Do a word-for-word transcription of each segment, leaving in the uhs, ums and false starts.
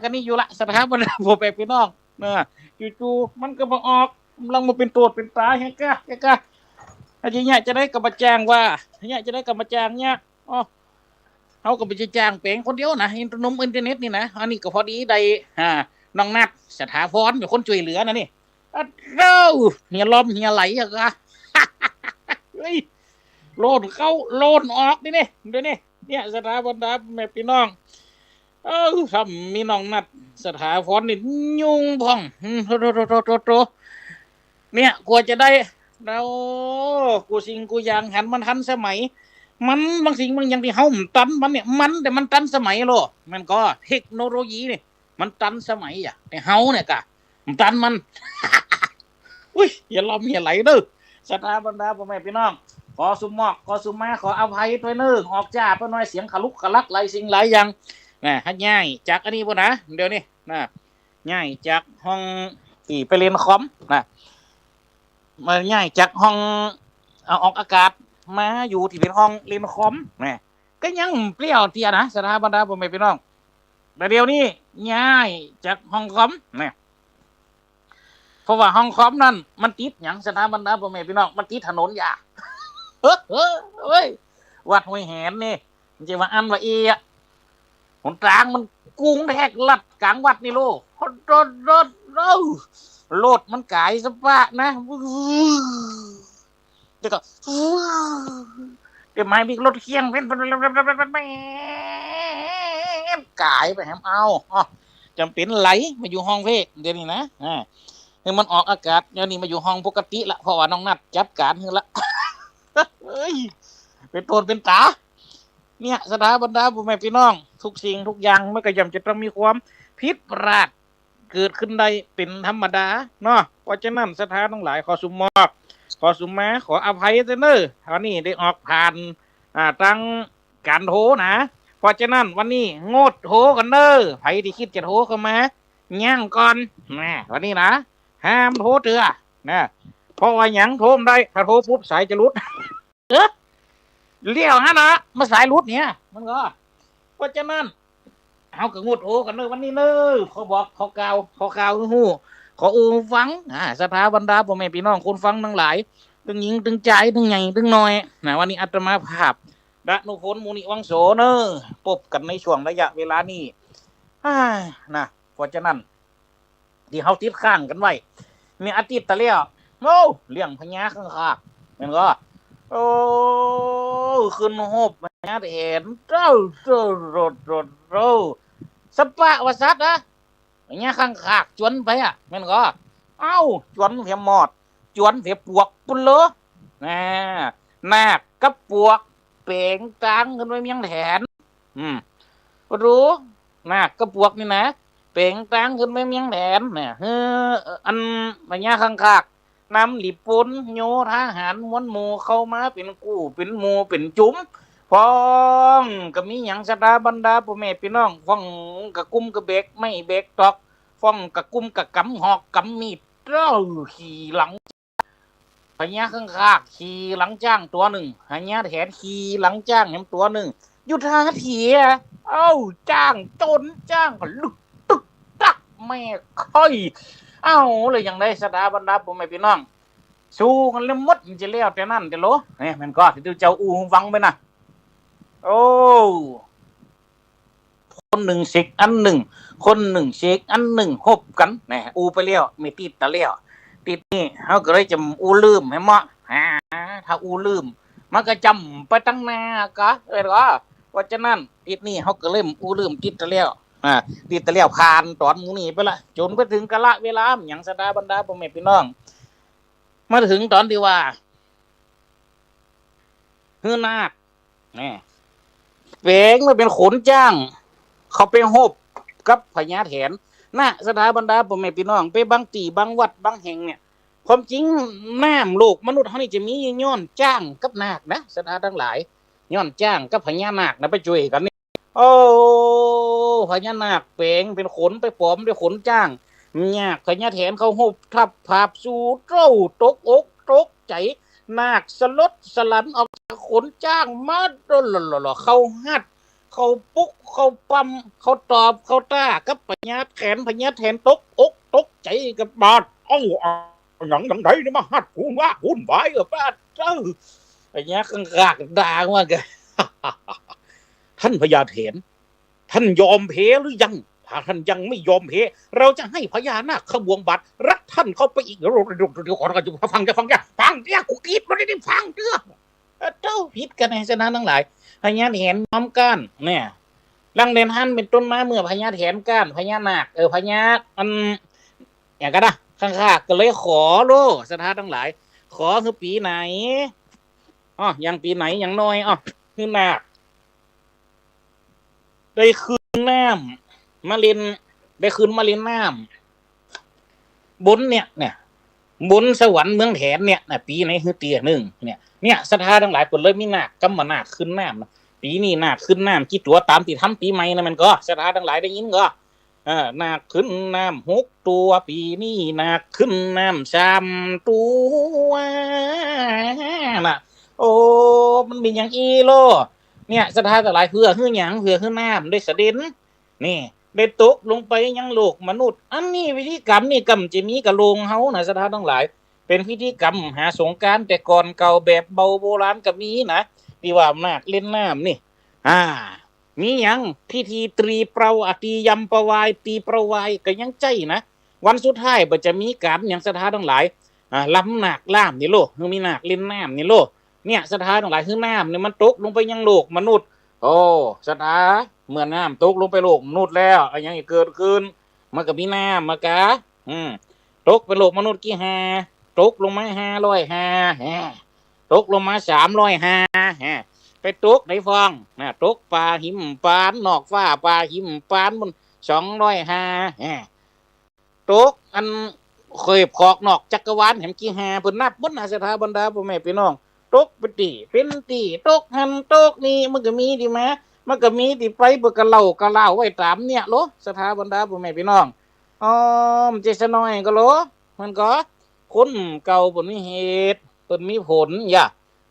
กั๋นนี่อยู่ละ ศรัทธาบรรดาพ่อแม่ปี้น้อง นะ จู่ๆ มันก็มาออก กำลังมาเป๋นโตดเป๋นต๋า เฮกะ เฮกะ อันนี้เยียะจะได้กำมาจ้างว่า เยียะจะได้กำมาจ้างเนี่ย อ้อ เฮาก็บ่ใจ้จ้างเป๋นคนเดียวนะ อินเทอร์นงอินเทอร์เน็ตนี่นะ อันนี้ก็พอดีได้ อ่า น้องนัท สถาพร เป๋นคนจ้วยเหลือนะนี่ อะเด้อ เหียลอมเหียไหลอะกะ เฮ้ย โล่นเข้า โล่นออกนี่นี่ เดี๋ยวนี้ เนี่ย ศรัทธาบรรดาแม่ปี้น้อง เออ ถ้ามีน้องนัท สถาพรนี่ยุ่งพ่อง อืม โถ โถ เนี่ย กว่าจะได้ โอ้ กู้สิ่งกู้อย่างหันมันทันสมัย มันบางสิ่งบางอย่างตี้เฮาบ่ตันมันเนี่ย มัน แต่มันตันสมัยโล แม่นก่อ เทคโนโลยีนี่ มันตันสมัยอะ แต่เฮาเนี่ยกะบ่ตันมัน อุ๊ย เหียลอมเหียไหลเน้อ ศรัทธาบรรดาพ่อแม่ปี้น้อง ขอสุมอก ขอสุมา ขออภัยตวยเน้อ ออกจ้าไปหน่อย เสียงขลุกขลักหลายสิ่งหลายอย่าง นะ หัดย้ายจากอันนี้ปู้นนะ เดี๋ยวนี้ นะ ย้ายจากห้องตี้ไปเล่นคอมนะ มาย้ายจากห้อง เอา ออกอากาศ มาอยู่ตี้เป๋นห้องเล่นคอมนะ ก็ยังเปลี้ยวเตี้ยนะ ศรัทธาบรรดาพ่อแม่ปี้น้อง แต่เดี๋ยวนี้ย้ายจากห้องคอมนะ เพราะว่าห้องคอมนั้นมันติดหยัง ศรัทธาบรรดาพ่อแม่ปี้น้อง มันติดถนนอย่า เฮ้ย วัดห้วยแหนนี่ มันจะว่าอันว่าเอียะ หนตางมันกุงแทกลัดก๋างวัดนี่โล รถ รถ รถ รถมันก๋ายสะปะนะ แล้วก็ เดี๋ยวมามีรถเคี่ยงเพ่น ก๋ายไปแหม เอา อ้อ จ๋ำเป๋นไหลมาอยู่ห้องเพ่ เดี๋ยวนี้นะ อ่า หื้อมันออกอากาศ เดี๋ยวนี้มาอยู่ห้องปกติละ เพราะว่าน้องนัทจัดก๋านหื้อละ เฮ้ย เป๋นโตดเป๋นต๋า เนี่ย ศรัทธาบรรดาพ่อแม่ปี้น้อง ทุกสิ่งทุกอย่างมันก็ย่อมจะต้องมีความผิดพลาด เกิดขึ้นได้เป๋นธรรมดาเนาะ เพราะฉะนั้นศรัทธาตังหลาย ขอสุมอก ขอสุมา ขออภัยเต๊อะเน้อ อันนี้ได้ออกผ่าน อ่า ตางก๋านโทรนะ เพราะฉะนั้นวันนี้งดโทรกั๋นเน้อ ใผตี้กึ๊ดจะโทรเข้ามา ยั้งก่อน นะ วันนี้นะ ห้ามโทรเตื้อ นะ เพราะว่าหยัง โทรบ่ได้ ถ้าโทรปุ๊บสายจะหลุด เออ เลี้ยวหั้นนะ มาสายหลุดเนี่ย มันก็ เพราะฉะนั้น เฮาก็งดโทรกั๋นเน้อวันนี้เน้อ ขอบอก ขอกล่าว ขอกล่าวหื้อฮู้ ขออู้ฟัง อ่า ศรัทธาบรรดาพ่อแม่ปี้น้องคนฟังตังหลาย ตึงหญิงตึงจาย ตึงใหญ่ตึงน้อย นะ วันนี้อาตมาภาพ ดนุพล มุนิวังโส เน้อ ปบกั๋นในช่วงระยะเวลานี้ อ่า นะ เพราะฉะนั้น ตี้เฮาติดค้างกั๋นไว้ เมื่ออาทิตย์ตะแล้ว โอ้ เรื่องพญาข้างคาก แม่นก่อ โอ้ ขึ้นฮบพญาแถน เต้า เต้า โรด โรด โรด สะปะว่าสัตว์อะ พญาข้างคากจวนไปอะ แม่นก่อ เอ้า จวนเสียหมอด จวนเสียปวกปู้นเหลอ น่ะ นาคกับปวก เป๋งตางขึ้นไปเมืองแถน อืม บ่ฮู้ นาคกับปวกนี่นะ เป๋งตางขึ้นไปเมืองแถน น่ะ เฮ้อ อันพญาข้างคาก นำหลีปนโยธาหารมวลหมู่เข้ามาเป๋นกู้เป๋นหมู่เป๋นจุม ฟ้องก็มีหยังศรัทธาบรรดาพ่อแม่ปี้น้อง ฟ้องกะกุมกะแบกไม้แบกตอก ฟ้องกะกุมกะก๋ำหอกก๋ำมีด เต้า ขี่หลัง พญาข้างคากขี่หลังจ๊างตั๋วนึ่ง พญาแถนขี่หลังจ๊างแหมตั๋วนึ่ง อยู่ท่าเถีย เอ้า จ๊างจนจ๊างก็ลึกตึกตักแม่ค่อย เอ้า แล้วจั่งใดศรัทธาบรรดาพ่อแม่ปี้น้อง สู้กั๋นแล้วหมด มันจะแล้วแต่นั้นแต่โล เนี่ย มันก็ตี้เจ้าอู้ฟังไปนะ โอ้ คนนึ่งเสกอันนึ่ง คนนึ่งเสกอันนึ่ง ฮบกั๋น แหม อู้ไปแล้ว มีตี้ตะแล้ว ตี้นี่ เฮาก็เลยจะอู้ลืมหื้อเหมาะ อ่า ถ้าอู้ลืม มันก็จ๋ำไปตังหน้าก่อ เออ ก่อ เพราะฉะนั้น ตี้นี่ เฮาก็เลยอู้ลืมตี้ตะแล้ว อ่า ตี้ตะแล้ว ผ่านต๋อนหมู่นี้ไปละ จ๋นไปเถิงกาละเวลา หยังศรัทธาบรรดาพ่อแม่ปี้น้อง มาเถิงต๋อนตี้ว่า หื้อนาค แหม เป๋งมาเป๋นขนจ๊าง เข้าไปฮบกับพญาแถน น่ะ ศรัทธาบรรดาพ่อแม่ปี้น้อง ไปบางตี้บางวัดบางแห่งเนี่ย ความจริงน้ำโลกมนุษย์เฮานี่จะมีย้อนจ๊างกับนาคนะ ศรัทธาตังหลาย ย้อนจ๊างกับพญานาคนะ ไปจ้วยกั๋นนี่ โอ้ พญานาคเป๋งเป๋นขน ไปป๋อมเป๋นขนจ๊าง นาคพญาแถนเข้าฮบทัพผาบสู้ เต้า ตกอกตกใจ๋ นาคสลดสลันออกจากขนจ๊างมา โดนหล่อๆๆ เข้าฮัด เข้าปุ๊กเข้าปั๊ม เข้าตอบเข้าต้ากับพญาแถน พญาแถนตกอกตกใจ๋กับปาด เอ้า อะหยังหยังใดนี่มาหัดกูว่าวุ่นวายเออปาดเอ้อ พญาข้างคากด่าว่าไง ท่านพญาแถน ท่านยอมแพ้หรือยัง ถ้าท่านยังไม่ยอมแพ้ เราจะให้พญานาคขบวงบาทรัดท่านเข้าไปอีก เดี๋ยว เดี๋ยว เดี๋ยวก่อน จะฟัง จะฟัง จะฟังเตื้อ กูกรี๊ดมาได้ ฟังเตื้อ เออ เจ้าผิดกั๋นแน่ ชนะตังหลาย พญาแถนน้อมก๊าน เนี่ย ดังเด่นหันเป๋นต้นมา เมื่อพญาแถนก๊าน พญานาค เออ พญา อัน หยังกั๋นนะ ข้างคากก็เลยขอโล ศรัทธาตังหลาย ขอหื้อปี๋ไหน อ้อ อย่างปี๋ไหน อย่างน้อย อ้อ หื้อนาค ได้ขึ้นน้ำมาเล่น ได้ขึ้นมาเล่นน้ำบนเนี่ย เนี่ย บนสวรรค์เมืองแถนเนี่ยนะ ปี๋ไหนหื้อเตื้อนึ่ง เนี่ย เนี่ย ศรัทธาตังหลาย เปิ้นเลยมีนาค กำว่านาคขึ้นน้ำนะ ปี๋นี้นาคขึ้นน้ำกี่ตั๋ว ต๋ามตี้ทำปี๋ใหม่นะ แม่นก่อ ศรัทธาตังหลายได้ยินก่อ เออ นาคขึ้นน้ำหกตั๋ว ปี๋นี้นาคขึ้นน้ำสามตั๋วนะ โอ้ มันเป๋นอย่างอี้โล เนี่ย ศรัทธาตังหลาย เปื้อหื้อหยัง เปื้อหื้อน้ำได้เสด็จ นี่ ได้ตกลงไปยังโลกมนุษย์ อันนี้พิธีกรรมนี่ก่ำจะมีกับโลกเฮานะ ศรัทธาตังหลาย เป๋นพิธีกรรมหาสงกรานต์แต่ก่อนเก่าแบบเบาโบราณก็มีนะ ตี้ว่านาคเล่นน้ำนี่ อ่า มีหยังพิธีตรีเปรา อ่ะ ตรียำประวาย ตรีประวายก็ยังใจ้นะ วันสุดท้ายบ่จะมีก๋านหยังศรัทธาตังหลาย อ่า ลำนาคล้ามนี่โล หื้อมีนาคเล่นน้ำนี่โล เนี่ย ศรัทธาตังหลาย หื้อน้ำนี่มันตกลงไปยังโลกมนุษย์ โอ้ ศรัทธา เมื่อน้ำตกลงไปโลกมนุษย์แล้ว อะหยังจะเกิดขึ้น มันก็มีน้ำมากา อืม ตกไปโลกมนุษย์กี่ห่า ตกลงมาห้าร้อยห่า แฮ่ ตกลงมาสามร้อยห่า แฮ่ ไปตกไหนพ่องนะ ตกป่าหิมพานต์ นอกฟ้าป่าหิมพานต์ปุ้น สองร้อยห่า แฮ่ ตกอันเขตขอบนอกจักรวาลแหมกี่ห่า เปิ้นนับหมดนะ ศรัทธาบรรดาป้อแม่ปี้น้อง ตกเป๋นตี้เป๋นตี้ ตกหั้นตกนี่ มันก็มีตี้มา มันก็มีตี้ไป เปิ้นก็เล่าก็เล่าไว้ต๋ามเนี่ยโล ศรัทธาบรรดาป้อแม่ปี้น้อง อ้อ มันจะสะน้อยก็โล มันก็ คนเก่าเปิ้นมีเหตุ เปิ้นมีผล อย่า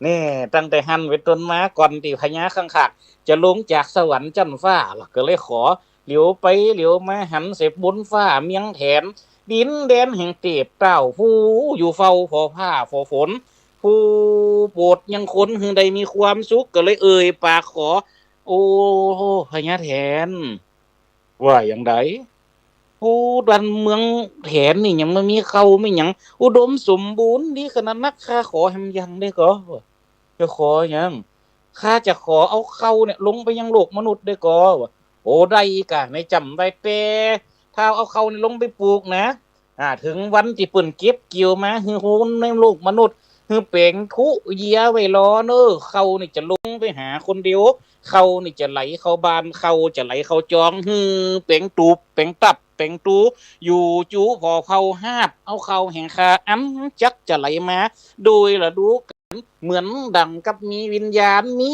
นี่ ตั้งแต่หั้นเป๋นต้นมา ก่อนตี้พญาข้างคากจะลงจากสวรรค์จั๊นฟ้า ก็เลยขอ เหลียวไปเหลียวมาหันเสบนฟ้าเมืองแถน ดินแดนแห่งเตพเต้า ผู้อยู่เฝ้าผ่อฟ้าผ่อฝน ผู้โปรดยังคนหื้อได้มีความสุข ก็เลยเอ่ยปากขอ โอ้ พญาแถน ว่าอย่างใด โอ้ ด้านเมืองแถนนี่ยังบ่มีเข้ามีหยัง อุดมสมบูรณ์ดีขนาดนัก ข้าขอแหมอย่างได้ก่อ จะขอหยัง ข้าจะขอเอาเข้าเนี่ยลงไปยังโลกมนุษย์ได้ก่อ ว่า โอ้ ได้กา ในจ๋ำไว้ แต่ถ้าเอาเข้านี่ลงไปปลูกนะ อ่า เถิงวันตี้เปิ้นเก็บเกี่ยวมา หื้อคนในโลกมนุษย์ หื้อแป๋งคุเยียไว้รอเน่อ เข้านี่จะลงไปหาคนเดียว เข้านี่จะไหลเข้าบ้าน เข้าจะไหลเข้าจอง หื้อแป๋งตูบ แป๋งตับ แป๋งตู อยู่จู๋ผ่อเผ่าหาบเอาเข้าแห่งข้า อันจักจะไหลมาโดยฤดูกาล เหมือนดังกับมีวิญญาณ มี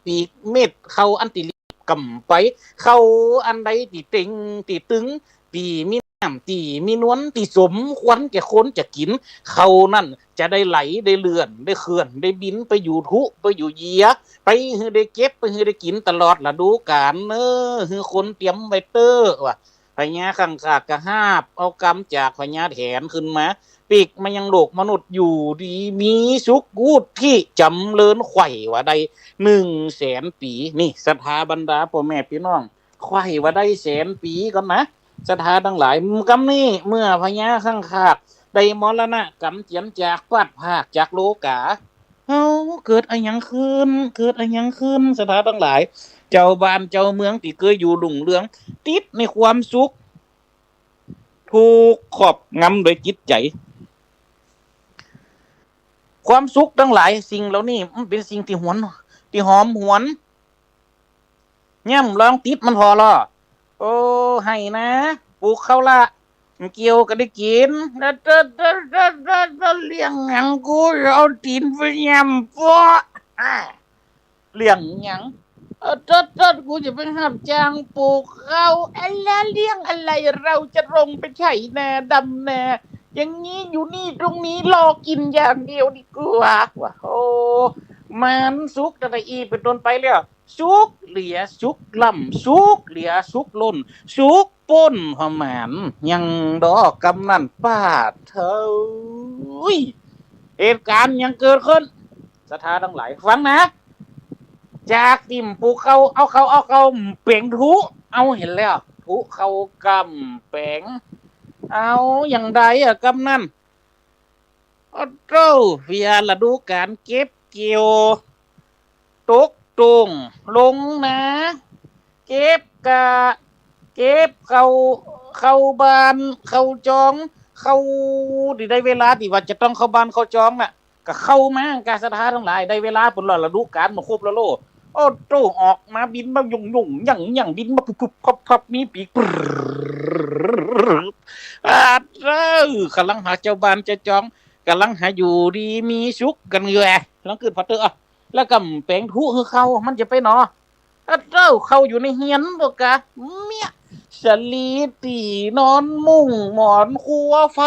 ปีกเม็ดเข้าอันตี้ลีบกำไป เข้าอันใดตี้เต็งตี้ตึง ตี้มีน้ำ ตี้มีนวล ตี้สมควรแก่คนจะกิ๋น เข้านั้นจะได้ไหล ได้เลื่อน ได้เคลื่อน ได้บินไปอยู่ถุ ไปอยู่เยีย ไปหื้อได้เก็บ ไปหื้อได้กิ๋นตลอดฤดูกาลเน่อ หื้อคนเตรียมไว้เต๊อะ ว่า พญาข้างคากก็หาบเอากำจากพญาแถนขึ้นมา ปิ๊กมายังโลกมนุษย์ อยู่ดีมีสุข วุฒิจ๋ำเริญ ใค่ว่าได้หนึ่งแสนปี๋ นี่ ศรัทธาบรรดาป้อแม่ปี้น้อง ใค่ว่าได้แสนปี๋ก่อนนะ ศรัทธาตังหลาย กำนี้เมื่อพญาข้างคากได้มรณะก๋ำเจียนจาก พลัดพรากจากโลกา เอ้า เกิดอะหยังขึ้น เกิดอะหยังขึ้น ศรัทธาตังหลาย เจ้าบ้านเจ้าเมืองตี้เกยอยู่รุ่งเรือง ติดในความสุข ถูกครอบงำโดยจิตใจ๋ ความสุขตังหลายสิ่งเหล่านี้มันเป๋นสิ่งตี้หวน ตี้หอมหวน ย่ำลองติดมันผ่อลอ โอ้ ไฮ่นา ปลูกข้าวละ เกี่ยวก็ได้กิ๋น เลี้ยงหยัง กูจะเอาตี๋นไปย่ำเปาะ เลี้ยงหยัง เออ โต๊ดๆ กูจะไปฮับจ้างปลูกข้าว อะละ เลี้ยงอะไร เราจะลงไปไถนาดำนา อย่างนี้อยู่นี่ตรงนี้รอกิ๋นอย่างเดียวดีกว่า ว่า โอ้ มันสุขตั้งแต่อี้เป๋นต้นไปแล้ว สุกเหลือสุกล้ำ สุกเหลือสุกล้น สุกป๊นผะหมาน ยังดอกกำนั้น ปาดเถอะ เหตุก๋ารณ์หยังเกิดขึ้น ศรัทธาตังหลายฟังนะ จากตี้ปลูกข้าว เอาข้าว เอาข้าวแป๋งถุ เอาหั้นแล้ว ถุข้าวก้ำแป๋ง เอาอย่างใดอะกำนั้น โอ้โธ่ เปียฤดูก๋าลเก็บเกี่ยว ตกตุ้ง ลงนา เก็บก้า เก็บเข้า เข้าบ้าน เข้าจอง เข้า ตี้ได้เวลาตี้ว่าจะต้องเข้าบ้านเข้าจองน่ะ ก็เข้ามากาศรัทธาตังหลาย ได้เวลาปุ้นละ ฤดูก๋าลมาครบแล้วโล โอ้โธ่ ออกมาบินมายุ่งๆ ยังๆ บินมาปุ๊บๆ พับๆ มีปีก ปรึ๊ด อาเต้อ ก่ำลังหาเจ้าบ้านเจ้าจอง ก่ำลังหาอยู่ดีมีสุขกั๋นอยู่แหละ หลังกึ๊ดพอเต๊อะ แล้วก็แป๋งถุหื้อเข้า มันจะไปหนอ อาเต้อ เข้าอยู่ในเฮือนบ่กา เมี้ย สะหลี ตี้นอน มุ้ง หมอน ครัว ไฟ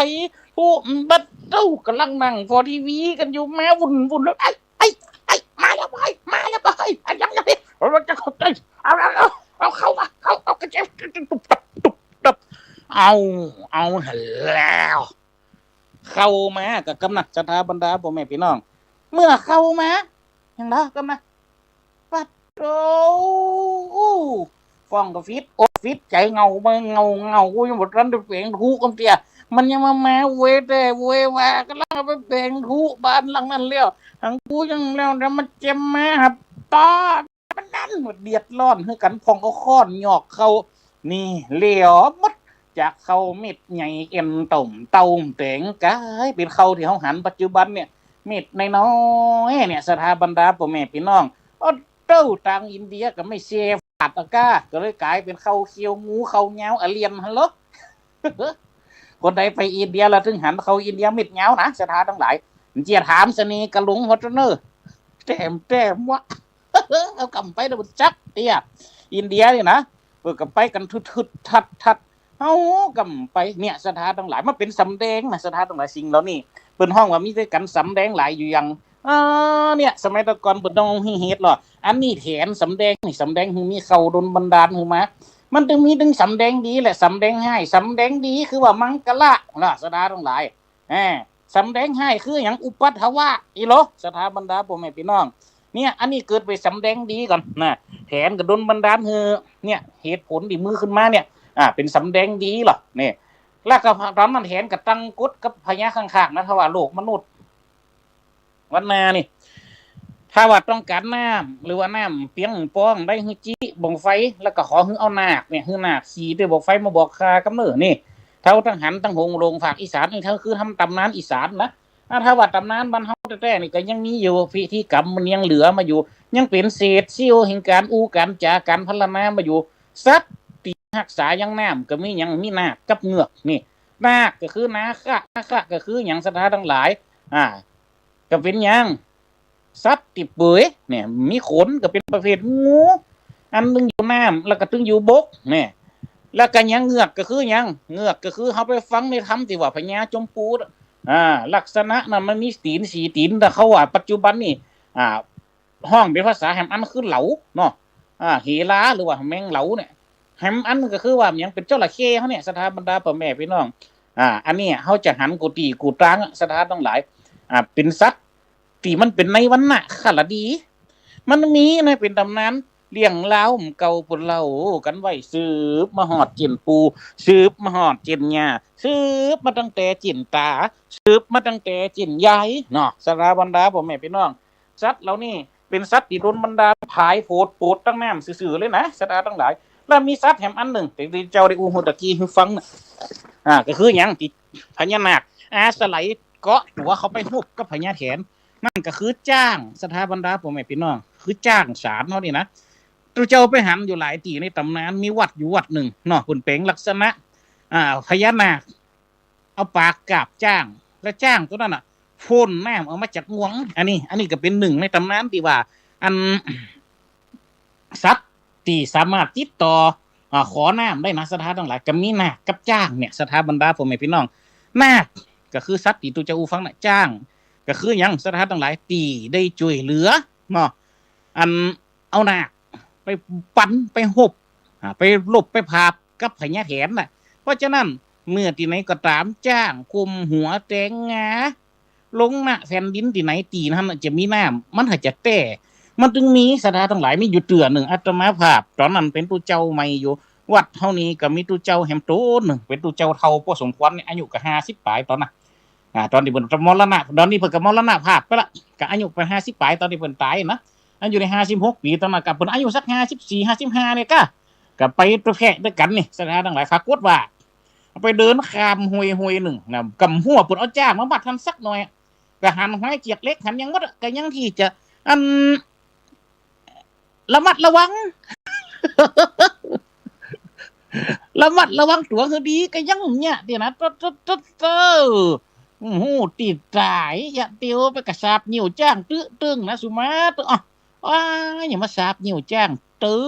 ถุ บัดเต้อ ก่ำลังนั่งผ่อทีวีกั๋นอยู่ มาวุ่นๆ แล้ว ไอ้ ไอ้ ไอ้ มาแล้วเว้ย มาแล้วเว้ย ไอ้ ยัง ยัง เราจะเข้าใจ เอา เอา เอา เอาเข้ามา เข้า เอากระเจี๊ยบ ตุ๊บตับ ตุ๊บตับ เอา เอาหั้นแล้ว เข้ามาก็กำนั้น ศรัทธาบรรดาป้อแม่ปี้น้อง เมื่อเข้ามา หั้นแล้วกำนั้น ปัดโธ่ ฟ้องก็ฟิดอกฟิดใจ๋ เหงาไปเหงาเหงา กูยังบ่ทันได้แป๋งถุกำเตี้ย มันยังมา มาโวยวายแต่โวยวาย ก่ำลังเอาไปแป๋งถุบ้านหลังนั้นแล้ว หังกูยังแล้ว เดี๋ยวมันเจ็มมาหับตา มันนั่น เดือดร้อนหื้อกั๋น พ่องเอาค้อนหยอกเข้า นี่ แล้วหมด จากเข้าเม็ดใหญ่เอ็นต้มเต้าแป๋ง ก๋ายเป๋นเข้าตี้เฮาหันปัจจุบันเนี่ย เม็ดน้อยๆ เนี่ย ศรัทธาบรรดาป้อแม่ปี้น้อง โอ้โธ่ ตางอินเดียก็ไม่เซฟาดอะก้า ก็เลยก๋ายเป๋นเข้าเขี้ยวงู เข้ายาวอะเลียนหั้นเหรอ คนใดไปอินเดียแล้วตึงหันเข้าอินเดียเม็ดยาวนะ ศรัทธาตังหลาย เจียถามเสน่ห์กะหลงฮอตเนอร์ แต้ม แต้มวะ เอากำไปแล้วมันจักเตี้ย อินเดียนี่นะ เปิ้นก็ไปกั๋นทึดๆ ทัดๆ เอากำไป เนี่ย ศรัทธาตังหลาย มันเป๋นสำแดงนะ ศรัทธาตังหลาย สิ่งเหล่านี้ เปิ้นฮ้องว่ามีแต่ก๋านสำแดงหลายอยู่หยัง อ่า เนี่ย สมัยตะก่อนเปิ้นต้องมีเหตุหรอ อันนี้แถนสำแดงนี่ สำแดงหื้อมีเข้า ดลบันดาลหื้อมา มันตึงมีตึงสำแดงดีและสำแดงฮ้าย สำแดงดีคือว่ามังกละนะ ศรัทธาตังหลาย แหม สำแดงฮ้ายคือหยัง อุปัทวะ อีหลอ ศรัทธาบรรดาป้อแม่ปี้น้อง เนี่ย อันนี้เกิดไปสำแดงดีก่อนนะ แถนก็ดลบันดาลหื้อ เนี่ย เหตุผลตี้มีขึ้นมาเนี่ย อ่า เป๋นสำแดงดีหรอ เนี่ย แล้วก็ต๋อนนั้นแถนก็ตั้งกฎกับพญาข้างๆ นะ ถ้าว่าโลกมนุษย์ วันนานี่ ถ้าว่าต้องก๋านน้ำ หรือว่าน้ำเปียงปอง ได้หื้อจี้บ่งไฟ แล้วก็ขอหื้อเอานาคเนี่ย หื้อนาคขี่ตวยบ่งไฟมาบอกข่าวกำเนิดนี่ เต้าตังหันตังหงโลงภาคอีสานนี่ เต้าคือตำนานอีสานนะ อ่า ถ้าว่าตำนานบ้านเฮาแต๊ๆ นี่ก็ยังมีอยู่ พิธีกรรมมันยังเหลือมาอยู่ ยังเป๋นเศษเสี้ยวแห่งก๋านอู้ก๋านจ๋าก๋านพรรณนามาอยู่ สัตว์ตี้ฮักษายังน้ำก็มีหยัง มีนาคกับเงือกนี่ นาคก็คือนาคะ นาคะก็คือหยัง ศรัทธาตังหลาย อ่า ก็เป๋นหยัง สัตว์ตี้เปื่อยเนี่ย มีขนก็เป๋นประเภทงู อันตึงอยู่น้ำ แล้วก็ตึงอยู่บกเนี่ย แล้วก็หยัง เงือกก็คือหยัง เงือกก็คือเฮาไปฟังในธรรมตี้ว่าพญาจอมปู อ่า ลักษณะนั้นมันมีตี๋นสี่ตี๋น แต่เขาว่าปัจจุบันนี่ อ่า ฮ้องเป๋นภาษาแหมอันคือเหลาเนาะ อ่า เหลา หรือว่าแมงเหลาเนี่ย แหมอันก็คือว่าหยัง เป๋นจระเข้เฮาเนี่ย ศรัทธาบรรดาป้อแม่ปี้น้อง อ่า อันนี้เฮาจะหันกู้ตี้กู้ตางอะ ศรัทธาตังหลาย อ่า เป๋นสัตว์ตี้มันเป๋นในวรรณคดี มันมีนะ เป๋นตำนาน เรื่องราวเก่าเปิ้นเล่ากั๋นไว้ สืบมาฮอดเจียนปู่ สืบมาฮอดเจียนย่า สืบมาตั้งแต่เจียนต๋า สืบมาตั้งแต่เจียนยายเนาะ ศรัทธาบรรดาป้อแม่ปี้น้อง สัตว์เหล่านี้เป๋นสัตว์ตี้ดลบันดาลผายโผดโปดตังน้ำซื่อๆ เลยนะ ศรัทธาตังหลาย แล้วมีสัตว์แหมอันนึ่ง ตี้เจ้าได้อู้ฮู้ตะกี้หื้อฟังน่ะ อ่า ก็คือหยัง ตี้พญานาคอาศัยเกาะตั๋วเข้าไปฮบกับพญาแถน นั่นก็คือจ๊าง ศรัทธาบรรดาป้อแม่ปี้น้อง คือจ๊างสารเฮานี่นะ ตุ๊เจ้าไปหันอยู่หลายตี้ในตำนาน มีวัดอยู่วัดนึ่งเนาะ เปิ้นแป๋งลักษณะ อ่า พญานาค เอาปากกาบจ๊าง แล้วจ๊างตั๋วนั้นน่ะ พ่นน้ำออกมาจากงวง อันนี้ อันนี้ก็เป๋นนึ่งในตำนานตี้ว่า อัน สัตว์ตี้สามารถติดต่อ อ่า ขอน้ำได้นะ ศรัทธาตังหลาย ก็มีนาคกับจ๊างเนี่ย ศรัทธาบรรดาป้อแม่ปี้น้อง นาคก็คือสัตว์ตี้ตุ๊เจ้าอู้ฟังน่ะ จ๊างก็คือหยัง ศรัทธาตังหลาย ตี้ได้จ้วยเหลือเนาะ อัน เอานาค ไปปัน ไปฮบ อ่า ไปรบ ไปผาบกับพญาแถนน่ะ เพราะฉะนั้น เมื่อตี้ไหนก็ต๋าม จ๊างก้มหัวแตงงา ลง ณ แผ่นดินตี้ไหนตี้หั้นน่ะจะมีน้ำ มันหาจะแต๊ มันจึงมี ศรัทธาตังหลาย มีอยู่เตื้อนึ่ง อาตมาภาพ ต๋อนนั้นเป๋นตุ๊เจ้าใหม่อยู่ วัดเฮานี่ก็มีตุ๊เจ้าแหมต๋นนึ่ง เป๋นตุ๊เจ้าเฒ่าปอสมควรเนี่ย อายุก็ห้าสิบป๋ายต๋อนนั้น อ่า ต๋อนตี้เปิ้นมรณะ ต๋อนนี้เปิ้นก็มรณภาพไปละ ก็อายุเปิ้นห้าสิบป๋ายต๋อนตี้เปิ้นต๋ายนะ อายุได้ห้าสิบหกปี๋ต๋อนนั้น ก็เปิ้นอายุสักห้าสิบสี่ ห้าสิบห้าเนี่ยก้า ก็ไปตวยแพะตวยกั๋นนี่ ศรัทธาตังหลาย ปรากฏว่า ไปเดินข้ามห้วยห้วยนึ่งนะ ก็บ่ฮู้ว่าเปิ้นเอาจ๊างมามัดหั้นสักหน่อย ก็หันฮอยเจียกเหล็ก หันหยังหมดอะ ก็ยังตี้จะ อัน ระมัดระวัง ระมัดระวังตั๋วหื้อดี ก็ยังเนี่ยตี้นะ โต๊ะ โต๊ะ โต๊ะ โต๊ะ โอ้โห ตี้ต๋าย ยะเตียวไปก็สาบงิ้วจ๊างตึ๊ตึงนะ สุมาเต๊อะ อ้อ อ้าย อย่ามาสาบงิ้วจ๊างตึ๊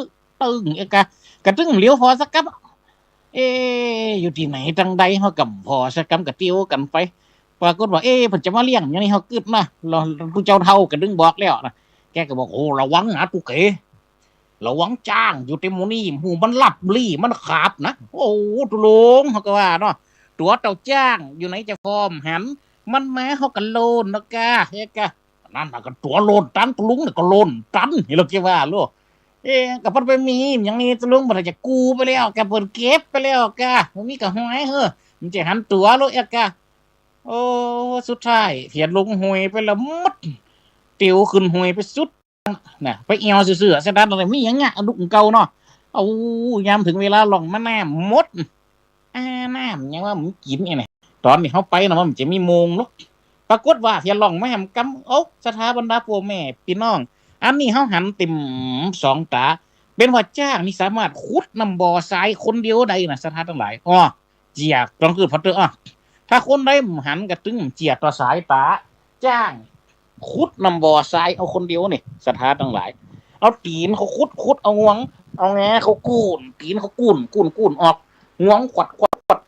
ตึง เอ๊ะกะ กะตึงเหลียวผ่อสักกำ เอ๊ะ อยู่ตี้ไหนตังใด เฮาก็บ่ผ่อสักกำ ก็เตียวกั๋นไป ปรากฏว่า เอ๊ะ เปิ้นจะมาเลี้ยงหยังนี่ เฮากึ๊ดนะ แล้วตุ๊เจ้าเฒ่าก็ตึงบอกแล้วนะ แกก็บอก โอ้ ระวังนะตุ๊เก๋ ระวังจ๊างอยู่เต็มหมู่นี่ หมู่มันลับลี้ มันขาบนะ โอ้ ตุ๊ลง เฮาก็ว่าเนาะ ตั๋วเต้าจ๊างอยู่ไหนจะผ่อหัน มันมาเฮาก็โลนเนาะก้า เอ๊ะกะ นั่นน่ะก็ตั๋วโลนตัน ตุ๊ลุงเนี่ยก็โลนตัน เฮาก็ว่าโลด เอ๊ะ ก็เปิ้นไปมีหยังนี่ตุ๊ลุง เปิ้นจะกู้ไปแล้ว ก็เปิ้นเก็บไปแล้วก้า บ่มีก็หอย เฮ้อ มันจะหันตั๋วโลด เอ๊ะกะ โอ้ สุดท้ายเตียลงห้วยไปละหมด เตียวขึ้นห้วยไปสุด น่ะ ไปแอ่วซื่อๆ เส้นทางนั้นมีหยังเยียะ ดุกเก่าเนาะ เอา ยามเถิงเวลาล่องมาน้ำหมด อ่า น้ำหยังว่ามันกิ๋นไอ้เนี่ย ต๋อนนี้เฮาไปน่ะ มันจะมีโมงเนาะ ปรากฏว่าเตียล่องมาแหมกำ โอ้ ศรัทธาบรรดาป้อแม่ปี้น้อง อันนี้เฮาหันเต็มสองต๋า เป๋นว่าจ๊างนี่สามารถขุดน้ำบ่อทรายคนเดียวได้นะ ศรัทธาตังหลาย อ้อ เจียะ ต้องคือพอเต๊อะ อ้อ ถ้าคนใดบ่หันก็ตึงเจียะต่อสายต๋า จ๊างขุดน้ำบ่อทรายเอาคนเดียวนี่ ศรัทธาตังหลาย เอาตี๋นเขาขุด ขุด เอางวง เอาแงเขากู้น ตี๋นเขากู้น กู้น กู้นออก งวงขวัด ขวัด ขวัด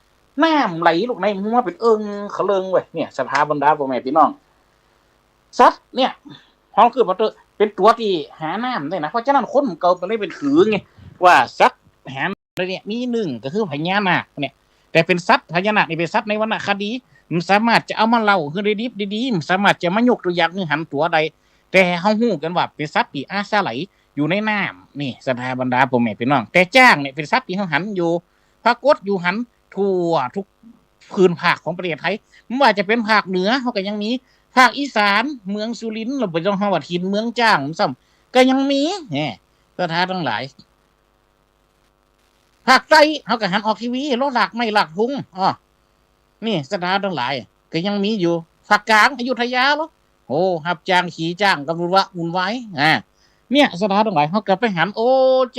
น้ำไหลลูกในหัวเป๋นเอิงเขลิงเว้ย เนี่ย ศรัทธาบรรดาป้อแม่ปี้น้อง สัตว์เนี่ย ฮ้องคือบ่าเต๊อะ เป๋นตั๋วตี้หาน้ำได้นะ เพราะฉะนั้นคนเก่าก็เลยไปถือไง ว่าสัตว์หาน้ำได้เนี่ย มีนึ่งก็คือพญานาคเนี่ย แต่เป๋นสัตว์ พญานาคนี่เป๋นสัตว์ในวรรณคดี มันสามารถจะเอามาเล่าหื้อได้ดิบได้ดี มันสามารถจะมายกตั๋วอย่างหื้อหันตั๋วได้ แต่เฮาฮู้กั๋นว่าเป๋นสัตว์ตี้อาศัยอยู่ในน้ำ นี่ ศรัทธาบรรดาป้อแม่ปี้น้อง แต่จ๊างเนี่ยเป๋นสัตว์ตี้เฮาหันอยู่ ปรากฏอยู่หันทั่วทุก พื้นภาคของประเทศไทย บ่ว่าจะเป๋นภาคเหนือ เฮาก็ยังมี ภาคอีสาน เมืองสุรินทร์ แล้วบ่ต้องเฮาว่าถิ่นเมืองจ๊างซ้ำ ก็ยังมี แหม ศรัทธาตังหลาย ภาคใต้ เฮาก็หันออกทีวี เลาะลากไม้ลากทุง อ้อ นี่ ศรัทธาตังหลาย ก็ยังมีอยู่ ภาคกลาง อยุธยาเลาะ โอ้ ฮับจ๊าง ขี่จ๊าง ก็วุ่นวะ วุ่นวาย อ่า เนี่ย ศรัทธาตังหลาย เฮาก็ไปหัน โอ้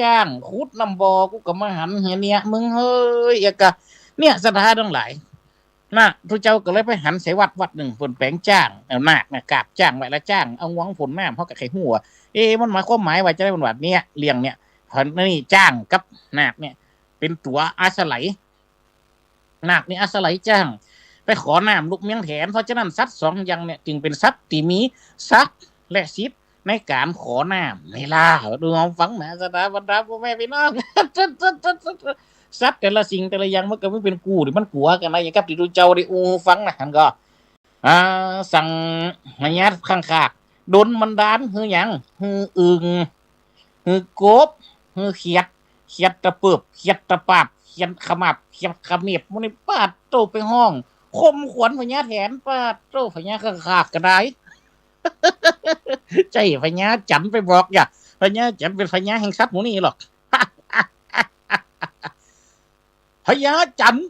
จ๊าง ขุดน้ำบ่อ กูก็มาหันเหียเนี่ย มึงเฮ้ย เอ๊ะกะ เนี่ย ศรัทธาตังหลาย น่ะ ตุ๊เจ้าก็เลยไปหันใส่วัดวัดนึ่ง เปิ้นแป๋งจ๊าง เอานาคเนี่ย กราบจ๊างไว้ แล้วจ๊างเอางวงพ่นน้ำ เฮาก็ใค่ฮู้ว่า เอ๊ะ มันหมายความหมายว่าจะได้ เปิ้นว่าเนี่ย เรื่องเนี่ย เพราะนี่จ๊างกับนาคเนี่ย เป๋นตั๋วอาศัย นาคนี่อาศัยจ๊าง ไปขอน้ำลูกเมืองแถน เพราะฉะนั้นสัตว์สองอย่างเนี่ย จึงเป๋นสัตว์ตี้มีศักดิ์และสิทธิ์ในก๋านขอน้ำนี่ล่ะ ดูเอาฟังนะ ศรัทธาบรรดาป้อแม่ปี้น้อง สัตว์แต่ละสิ่งแต่ละอย่างมันก็มีเป๋นกู้ตี้มันกั๋วกั๋นนะ อย่างกับตี้ตุ๊เจ้าได้อู้ฟังนะ หันก่อ อ่า สั่งพญาข้างคาก ดลบันดาลหื้อหยัง หื้ออึ่ง หื้อกบ หื้อเขียด เขียดตะเปิบ เขียดตะปาบ เขียดขมับ เขียดขมิบ หมู่นี้ ปาดโต้ ไปฮ้องข่มขวัญพญาแถน ปาดโต้ พญาข้างคากก็ได้ ใจ้พญาจันทร์ไปบอกอย่า พญาจันทร์เป๋นพญาแห่งสัตว์หมู่นี้หรอก พญาจันทร์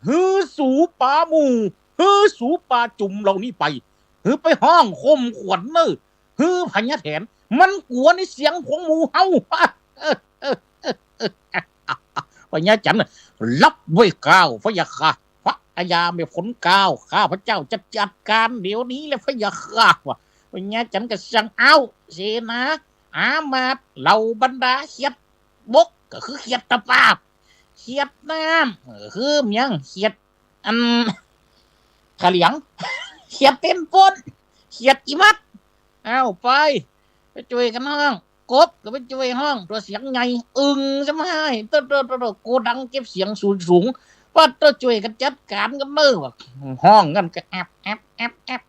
หื้อสูปาหมู่ หื้อสูปาจุ่มเหล่านี้ไป หื้อไปฮ้องข่มขวัญเน่อ หื้อพญาแถน มันกั๋วในเสียงของหมู่เฮา พญาจันทร์ รับไหว้เกล้า พะยะค่ะ พระอาญาแม่ฝนเกล้า ข้าพเจ้าจะจัดก๋านเดี๋ยวนี้แหละ พะยะค่ะ ว่า พญาจันทร์ก็สั่ง เอา เสนา อามาตย์ เหล่าบรรดาเขียดบก ก็คือเขียดตะปาบ เขียดน้ำ เออ คือหยัง เขียด อัน ขะเหลียง เขียดเต็นป้น เขียดอีมัด เอาไป ไปจ้วยกั๋นฮ้อง กบก็ไปจ้วยฮ้อง ตั๋วเสียงใหญ่ อึ่งซ้ำฮ้าย โต้ โต้ โต้ โต้ โกดังเก็บเสียงสูงๆ ปาดโต้ จ้วยกั๋นจัดก๋านกั๋นเน่อ ว่าฮ้องกั๋นก็แอบ แอบ แอบ แอบ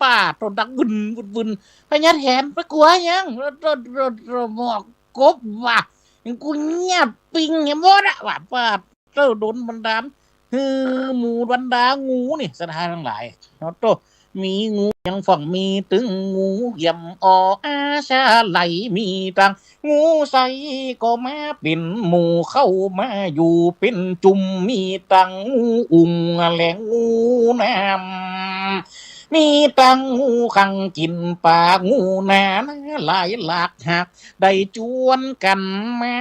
ปาดโต้ ดังวึน วึน วึน พญาแถนไปกั๋วหยัง โต้ โต้ โต้ โต้ หมอกกบว่ะ กูเยียบปิ้งหื้อหมดอะว่ะ ปาดโต้ ดลบันดาลหื้อหมู่บรรดางูนี่ ศรัทธาตังหลาย โอ้โต้ มีงูยังพ่องมีตึง งูเหยี่ยมอออาชาไล มีตัง งูใสก็มาเป๋นหมู่ เข้ามาอยู่เป๋นจุม มีตังงูอุงและงูน้ำ มีตังงูขังกิ๋นป๋า งูนานาหลายหลากหาก ได้จวนกั๋นมา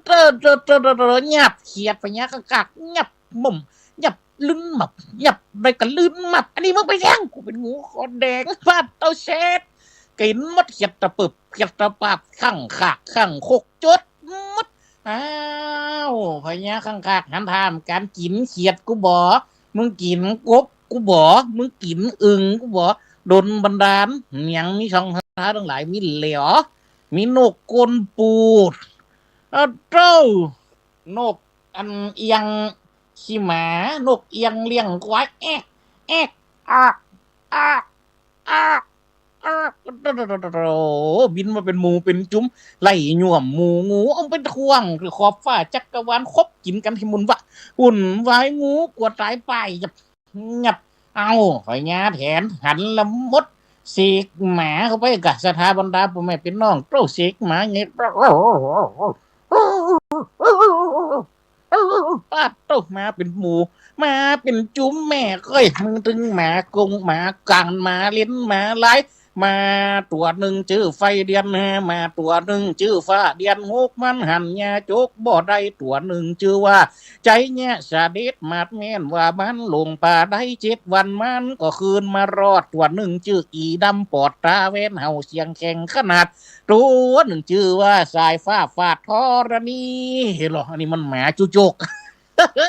เต้อ เต้อ เต้อ เต้อ เต้อ ยับเขียด พญาข้างคาก ยับม่ม ยับลื่นมับ ยับได้ก็ลื่นมับ อันนี้มึงไปแทง กูเป๋นงูขนแดง ปาดโต้ เสร็จ กิ๋นหมด เขียดตะปึบ เขียดตะปาบ ข้างคาก ข้างคก จดหมด อ้าว พญาข้างคาก หันท่ากั๋น กิ๋นเขียดกูบ่ มึงกิ๋นกบกูบ่ มึงกิ๋นอึ่งกูบ่ ดลบันดาล ยังมีสอง ศรัทธาตังหลาย มีเหลียว มีนกก้นปูด อะโต้ นกอันเอียงขี้หมา นกเอียงเลี้ยงควาย แอ๊ก แอ๊ก อาก อาก อาก อาก โอ้โห บินมาเป๋นหมู่เป๋นจุม ไล่หย่วมหมู่งู เอาไปถ่วงขอบฟ้าจักรวาล คบกิ๋นกั๋นหื้อมุ่นวะ วุ่นวาย งูกั๋วต๋าย ป้ายยับ ยับ เอ้า พญาแถนหันละมด เสกหมาเข้าไปก่ะ ศรัทธาบรรดาป้อแม่ปี้น้อง โต้ เสกหมาไง ปาดโต้ มาเป๋นหมู่ มาเป๋นจุม แม่เอ้ย มึงตึงหมากงหมาก๋าน หมาเล็น หมาลาย หมาตั๋วนึ่งจื้อไฟเดียน หมาตั๋วนึ่งจื้อฟ้าเดียน หกมันหันยาจกบ่ได้ ตั๋วนึ่งจื้อว่า ใจ๊เยียะเสด็จ หมาดแม่นว่ามันหลงป่าได้เจ็ดวัน มันก็คืนมารอด ตั๋วนึ่งจื้ออีดำปอดต๋าแว่น เห่าเสียงแข็งขนาด ตั๋วนึ่งจื้อว่าสายฟ้าฟาดธรณี หันก่อ อันนี้มันหมาจุจก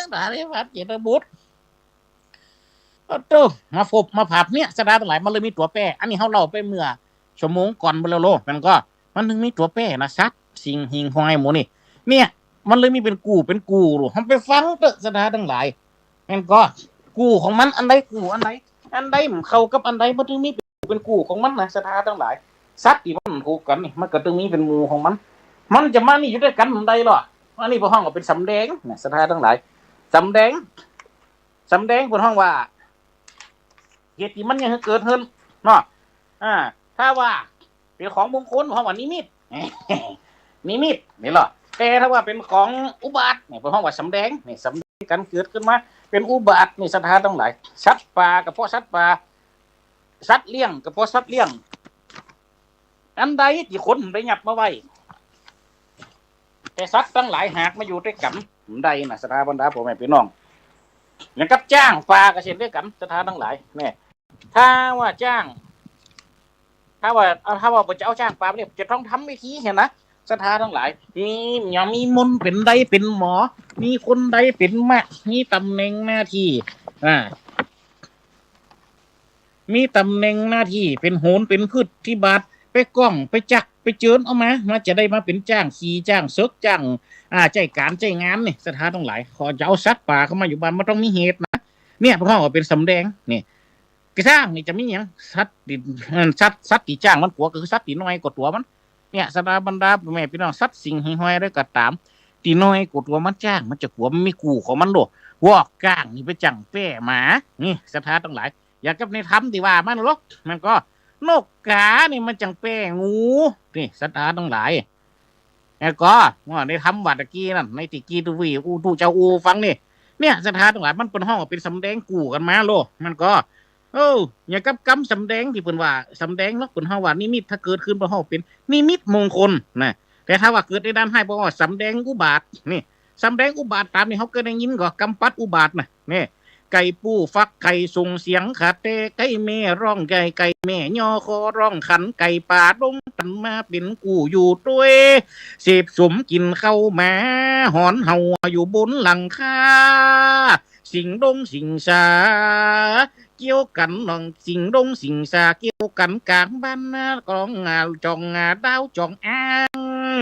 หมาได้ฟาดเจตบุตร โอ้โต้ มาพบมาพบเนี่ย ศรัทธาตังหลาย มันเลยมีตั๋วแปร อันนี้เฮาเล่าไปเมื่อชั่วโมงก่อนไปแล้วโล มันก็ มันถึงมีตั๋วแปรนะ สัตว์สิ่งหิ่งห้อยหมู่นี่ เนี่ย มันเลยมีเป๋นกู่เป๋นกู่โล เฮาไปฟังเต๊อะ ศรัทธาตังหลาย มันก็ กู่ของมัน อันใดกู่อันใด อันใดมันเข้ากับอันใด มันถึงมีเป๋นกู่เป๋นกู่ของมันนะ ศรัทธาตังหลาย สัตว์ตี้มันถูกกั๋นนี่ มันก็ตึงมีเป๋นหมู่ของมัน มันจะมานี่อยู่ตวยกั๋นบ่ได้หรอก อันนี้เปิ้นฮ้องว่าเป๋นสำแดงนะ ศรัทธาตังหลาย สำแดง สำแดงเปิ้นฮ้องว่า เหตุตี้มันยังเกิดขึ้นเนาะ อ่า ถ้าว่าเป๋นของมงคล ฮ้องว่านิมิต นิมิต นี่หรอ แต่ถ้าว่าเป๋นของอุบาทเนี่ย เปิ้นฮ้องว่าสำแดง นี่ สำแดงก๋านเกิดขึ้นมา เป๋นอุบาท นี่ ศรัทธาตังหลาย สัตว์ป่าก็เพราะสัตว์ป่า สัตว์เลี้ยงก็เพราะสัตว์เลี้ยง อันใดตี้คนได้ยับมาไว้ แต่สัตว์ตังหลายหากมาอยู่ตวยกั๋นบ่ได้นะ ศรัทธาบรรดาป้อแม่ปี้น้อง อย่างกับจ๊างป่าก็เช่นเดียวกั๋น ศรัทธาตังหลาย เนี่ย ถ้าว่าจ๊าง ถ้าว่า เอา ถ้าว่าจะเอาจ๊างป่าเนี่ย จะต้องทำพิธีหั้นนะ ศรัทธาตังหลาย มี ยังมีมนต์เป๋นใดเป๋นหมอ มีคนใดเป๋นมะ มีต๋ำแหน่งหน้าตี้ อ่า มีต๋ำแหน่งหน้าตี้ เป๋นโหรเป๋นพฤติบาท ไปก้องไปจักไปเจิญเอามา มาจะได้มาเป๋นจ๊างขี่จ๊างเสิกจ๊าง อ่า ใจ๊ก๋านใจ๊งานนี่ ศรัทธาตังหลาย ขอจะเอาสัตว์ป่าเข้ามาอยู่บ้าน มันต้องมีเหตุนะ เนี่ย เปิ้นฮ้องว่าเป๋นสำแดง นี่ กระจ้างนี่จะมีหยัง สัตว์ตี้ เอ่อ สัตว์ สัตว์ตี้จ๊างมันกั๋วก็คือสัตว์ตี้น้อยกว่าตั๋วมัน เนี่ย ศรัทธาบรรดาป้อแม่ปี้น้อง สัตว์สิ่งหิ่งห้อยใดก็ต๋าม ตี้น้อยกว่าตั๋วมัน จ๊างมันจะกั๋ว มันมีกู่ของมันโล วอกก้างนี่ไปจั่งแปรหมา นี่ ศรัทธาตังหลาย อย่างกับในธรรมตี้ว่ามาโล มันก็ นกกานี่มันจั่งแปรงู นี่ ศรัทธาตังหลาย แล้วก็ ว่าในธรรมว่าตะกี้นั่น ในตี้กี้ตุวี อู้ ตุ๊เจ้าอู้ฟังนี่ เนี่ย ศรัทธาตังหลาย มันเปิ้นฮ้องว่าเป๋นสำแดงกู่กั๋นมาโล มันก็ เออ อย่างกับกำสำแดงตี้เปิ้นว่าสำแดงเนาะ เปิ้นฮ้องว่านิมิต ถ้าเกิดขึ้นเปิ้นฮ้องเป๋นนิมิตมงคลนะ แต่ถ้าว่าเกิดในด้านฮ้ายเปิ้นฮ้องว่าสำแดงอุบาท นี่ สำแดงอุบาทต๋ามตี้เฮาเกยได้ยินก่อ กำปัดอุบาทนะ นี่ ไก่ปูฟักไข่ส่งเสียงขาแต้ ไก่แม่ฮ้อง ไก่ ไก่แม่ย่อคอฮ้อง ขันไก่ป่าดงตันมาเป๋นกู้อยู่ตวย เสพสมกิ๋นข้าวหมาหอนเห่าอยู่บนหลังคา สิงดงสิงสาเกี่ยวกั๋นน้อง สิงดงสิงสาเกี่ยวกั๋นก๋างบ้านนา กอง อ่า จ่อง อ่า ดาวจ่องอ้าง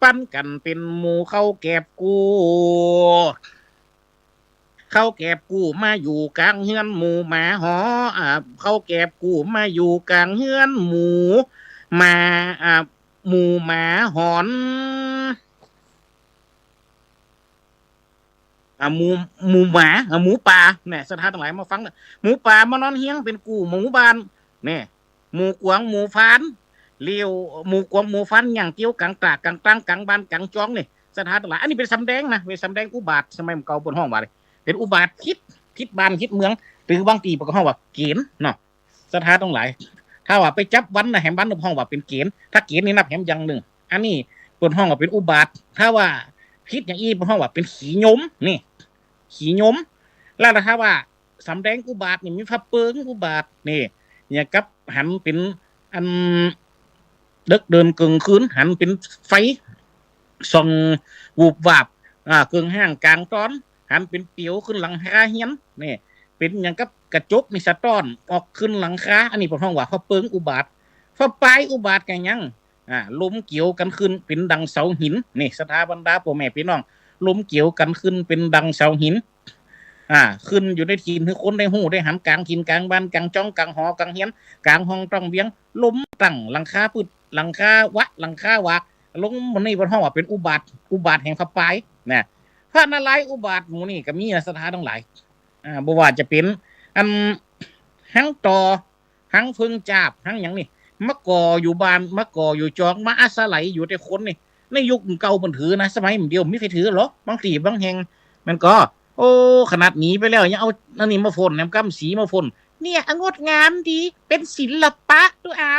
ปันกั๋นเป๋นหมู่ เข้าแก็บกู้ เข้าแก็บกู้มาอยู่ก๋างเฮือนหมู่หมาหอ อ่า เข้าแก็บกู้มาอยู่ก๋างเฮือนหมู่หมา อ่า หมู่หมาหอน อ่า หมู่ หมู่หมา อ่า หมูป่า เนี่ย ศรัทธาตังหลายมาฟังนะ หมูป่ามานอนเฮียงเป๋นกู้หมู่บ้าน เนี่ย หมู่กวางหมู่ฟาน เลี้ยว หมู่กวางหมู่ฟาน ย่างเตียวก๋างตลาดก๋างตังก๋างบ้านก๋างจ่องนี่ ศรัทธาตังหลาย อันนี้เป๋นสำแดงนะ เป๋นสำแดงอุบาท สมัยเก่าเปิ้นฮ้องว่าเลย เป๋นอุบาทผิด ผิดบ้านผิดเมือง หรือบางตี้เปิ้นก็ฮ้องว่าเก๋ณฑ์เนาะ ศรัทธาตังหลาย ถ้าว่าไปจับวันนะ แหมวันเปิ้นฮ้องว่าเป๋นเก๋ณฑ์ ถ้าเก๋ณฑ์นี่นับแหมอย่างนึ่ง อันนี้เปิ้นฮ้องว่าเป๋นอุบาท ถ้าว่าผิดอย่างอี้เปิ้นฮ้องว่าเป๋นขีโยม นี่ ขีโยม แล้วถ้าว่าสำแดงอุบาทนี่มีผ้าเปิงอุบาท นี่ อย่างกับหันเป๋นอันเดิ็กเดินเกิ่งคืน หันเป๋นไฟส่องวูบวาบ อ่า เกิ่งห้างก๋างตอน หันเป๋นเปียวขึ้นหลังคาเฮียน นี่ เป๋นอย่างกับกระจกนี่สะต๊อนออกขึ้นหลังคา อันนี้เปิ้นฮ้องว่าผ้าเปิงอุบาท ผ้าปายอุบาทก็ยัง อ่า ลมเกี่ยวกั๋นขึ้นเป๋นดังเสาหิน นี่ ศรัทธาบรรดาป้อแม่ปี้น้อง ลมเกี่ยวกั๋นขึ้นเป๋นดังเสาหิน อ่า ขึ้นอยู่ในถิ่นหื้อคนได้ฮู้ได้หัน ก๋างถิ่นก๋างบ้านก๋างจ่องก๋างหอก๋างเฮียน ก๋างห้องต้องเวียง ลมตั้งหลังคาปื๊ด หลังคาวะ หลังคาวาก ลงหมู่นี้เปิ้นฮ้องว่าเป๋นอุบาท อุบาทแห่งผ้าปายนะ พระนารายณ์อุบาทหมู่นี้ก็มีนะ ศรัทธาตังหลาย อ่า บ่ว่าจะเป๋นอันหังต่อ หังเผิงจาบ หังหยังนี่ มาก่ออยู่บ้าน มาก่ออยู่จอง มาอาศัยอยู่แต่คนนี่ ในยุคเก่าเปิ้นถือนะ สมัยเดี๋ยวมีใผถือหรอก บางตี้บางแห่ง มันก็ โอ้ ขนาดหนีไปแล้ว ยังเอาอันนี้มาฝน แหนมกำสีมาฝน เนี่ย งดงามดี เป๋นศิลปะดูเอา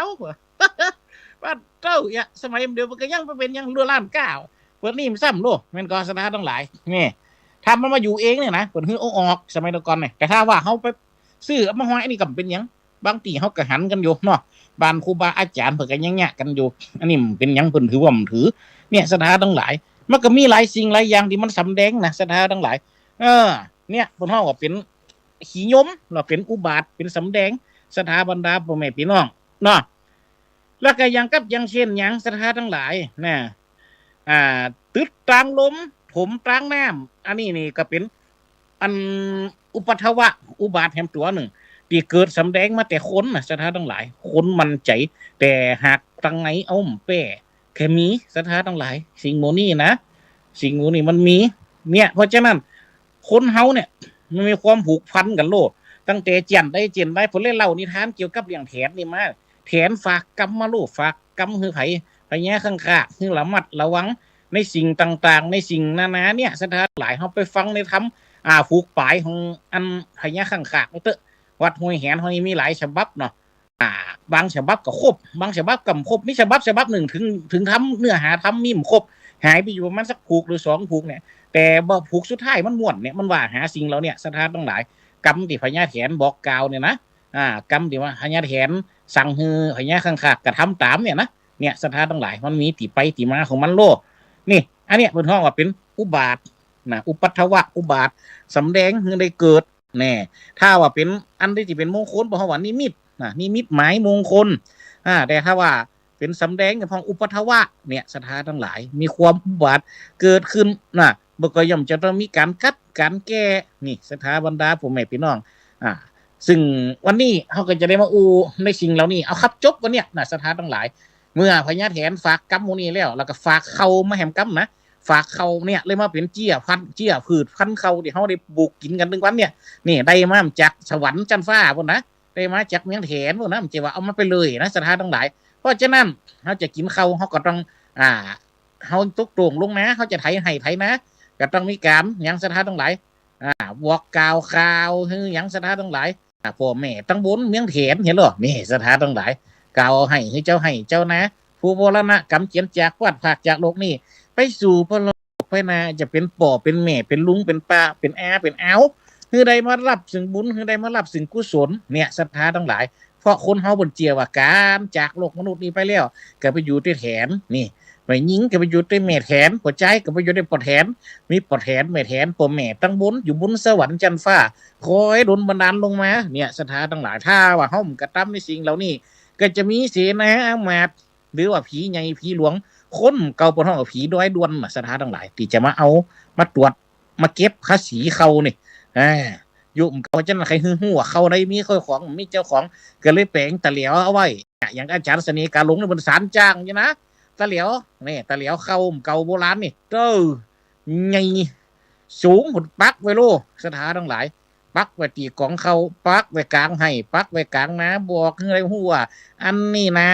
ปะเต้า เนี่ย สมัยเดี๋ยวมันก็ยังไปเป๋นยังลัวล้านก้า เปิ้นนี่มันซ้ำโลก แม่นก่อ ศรัทธาตังหลาย นี่ ถ้ามันมาอยู่เองเนี่ยนะ เปิ้นหื้อเอาออก สมัยแต่ก่อนเนี่ย แต่ถ้าว่าเฮาไปซื้อเอามาห้อย อันนี้ก็บ่เป๋นหยัง บางตี้เฮาก็หันกั๋นอยู่เนาะ บ้านครูบาอาจ๋ารย์เปิ้นก็ยังเยียะกั๋นอยู่ อันนี้บ่เป๋นหยัง เปิ้นถือว่าบ่ถือ เนี่ย ศรัทธาตังหลาย มันก็มีหลายสิ่งหลายอย่างตี้มันสำแดงนะ ศรัทธาตังหลาย เออ เนี่ย เปิ้นฮ้องว่าเป๋นขีโยม แล้วเป๋นอุบาท เป๋นสำแดง ศรัทธาบรรดาป้อแม่ปี้น้องเนาะ แล้วก็อย่างกับอย่างเช่นหยัง ศรัทธาตังหลายนะ อ่า ตึ๊ดตางลม ถมตางน้ำ อันนี้นี่ก็เป๋นอันอุปัทวะอุบาทแหมตั๋วนึ่ง ตี้เกิดสำแดงมาแต่คนนะ ศรัทธาตังหลาย คนมั่นใจ๋ แต่หากตังในเอาบ่แป้ ก็มี ศรัทธาตังหลาย สิ่งหมู่นี้นะ สิ่งหมู่นี้มันมี เนี่ย เพราะฉะนั้น คนเฮาเนี่ย มันมีความผูกพันกั๋นโลด ตั้งแต่เจียนใดเจียนใด เปิ้นเลยเล่านิทานเกี่ยวกับเรื่องแถนนี่มา แถนฝากกำมาโลด ฝากกำหื้อใผ พญาคังคาก หื้อระมัดระวังในสิ่งต่างๆ ในสิ่งนานาเนี่ย ศรัทธาหลาย เฮาไปฟังในธรรม อ่า ผูกป๋ายของอันพญาคังคากไว้เต๊อะ วัดห้วยแหนเฮานี่มีหลายฉบับเนาะ อ่า บางฉบับก็ครบ บางฉบับก็บ่ครบ มีฉบับฉบับนึ่ง เถิง เถิงธรรม เนื้อหาธรรมมีบ่ครบ หายไปอยู่ประมาณสักผูกหรือสองผูกเนี่ย แต่บ่ผูกสุดท้ายมันม่วนเนี่ย มันว่าหาสิ่งเหล่าเนี้ย ศรัทธาตังหลาย กำตี้พญาแถนบอกกล่าวเนี่ยนะ อ่า กำตี้ว่าพญาแถนสั่งหื้อพญาคังคากกระทำต๋ามเนี่ยนะ เนี่ย ศรัทธาตังหลาย มันมีตี้ไปตี้มาของมันโลด นี่ อันเนี้ยเปิ้นฮ้องว่าเป๋นอุบาทนะ อุปัทวะอุบาท สำแดงหื้อได้เกิด แน่ ถ้าว่าเป๋นอันตี้เป๋นมงคล เปิ้นฮ้องว่านิมิตนะ นิมิตหมายมงคล อ่า แต่ถ้าว่าเป๋นสำแดงเนี่ย เปิ้นฮ้องอุปัทวะ เนี่ย ศรัทธาตังหลาย มีความอุบาทเกิดขึ้นนะ บ่ก็ย่อมจะต้องมีก๋านกัดก๋านแก้ นี่ ศรัทธาบรรดาป้อแม่ปี้น้อง อ่า ซึ่งวันนี้เฮาก็จะได้มาอู้ในสิ่งเหล่านี้ เอาครับ จบวันเนี้ยนะ ศรัทธาตังหลาย เมื่อพญาแถนฝากกำหมู่นี้แล้ว แล้วก็ฝากข้าวมาแหมกำนะ ฝากข้าวเนี่ยเลยมาเป๋นเจื้อพันธุ์ เจื้อพืชพันธุ์ข้าวตี้เฮาได้ปลูกกิ๋นกั๋นตึงวันเนี่ย นี่ได้มาจากสวรรค์จั๊นฟ้าปู๊นนะ ได้มาจากเมืองแถนปู๊นนะ บ่ใจ้ว่าเอามาไปเลยนะ ศรัทธาตังหลาย เพราะฉะนั้น เฮาจะกิ๋นข้าว เฮาก็ต้อง อ่า เฮาตกลงลงนา เฮาจะไถไฮ่ไถนา ก็ต้องมีก๋านหยัง ศรัทธาตังหลาย อ่า บอกกล่าวข่าวหื้อหยัง ศรัทธาตังหลาย อ่า ป้อแม่ตังบนเมืองแถนหั้นเนาะ นี่ ศรัทธาตังหลาย กล่าวไห้หื้อเจ้าไฮ่เจ้านา ผู้มรณะก๋ำเจียรจาก พลัดพรากจากโลกนี้ ไปสู่ปรโลกภายหน้า จะเป๋นป้อเป๋นแม่ เป๋นลุงเป๋นป้า เป๋นอาเป๋นอาว หื้อได้มาฮับซึ่งบุญ หื้อได้มาฮับซึ่งกุศล เนี่ย ศรัทธาตังหลาย เพราะคนเฮาเปิ้นเจื้อว่าก๋านจากโลกมนุษย์นี้ไปแล้ว ก็ไปอยู่ตี้แถน นี่ แม่ญิงก็ไปอยู่ตี้แม่แถน ป้อจายก็ไปอยู่ตี้ป้อแถน มีป้อแถน แม่แถน ป้อแม่ตังบน อยู่บนสวรรค์จั๊นฟ้า คอยดลบันดาลลงมา เนี่ย ศรัทธาตังหลาย ถ้าว่าเฮาบ่กระตำในสิ่งเหล่านี้ ก็จะมีเสนาอามาตย์ หรือว่าผีใหญ่ผีหลวง คนเก่าเปิ้นฮ้องว่าผีดอยด้วนน่ะ ศรัทธาตังหลาย ตี้จะมาเอา มาตรวจ มาเก็บภาษีเฮานี่ อ่า อยู่บ่าเก่า จั๊นใค่หื้อฮู้ว่าเฮาได้มีเจ้าของ มีเจ้าของ ก็เลยแป๋งตะแหลวเอาไว้ อย่างอาจ๋ารย์เสน่ห์กาหลงนี่เปิ้นสานจ้างอยู่นะ ตะแหลว นี่ ตะแหลวเฮาบ่าเก่าโบราณนี่ เต้อ ใหญ่ สูงพุ้น ปักไว้โล ศรัทธาตังหลาย ปักไว้ตี้ก๋องเฮา ปักไว้ก๋างไฮ่ ปักไว้ก๋างนา บอกหื้อได้ฮู้ว่า อันนี้นา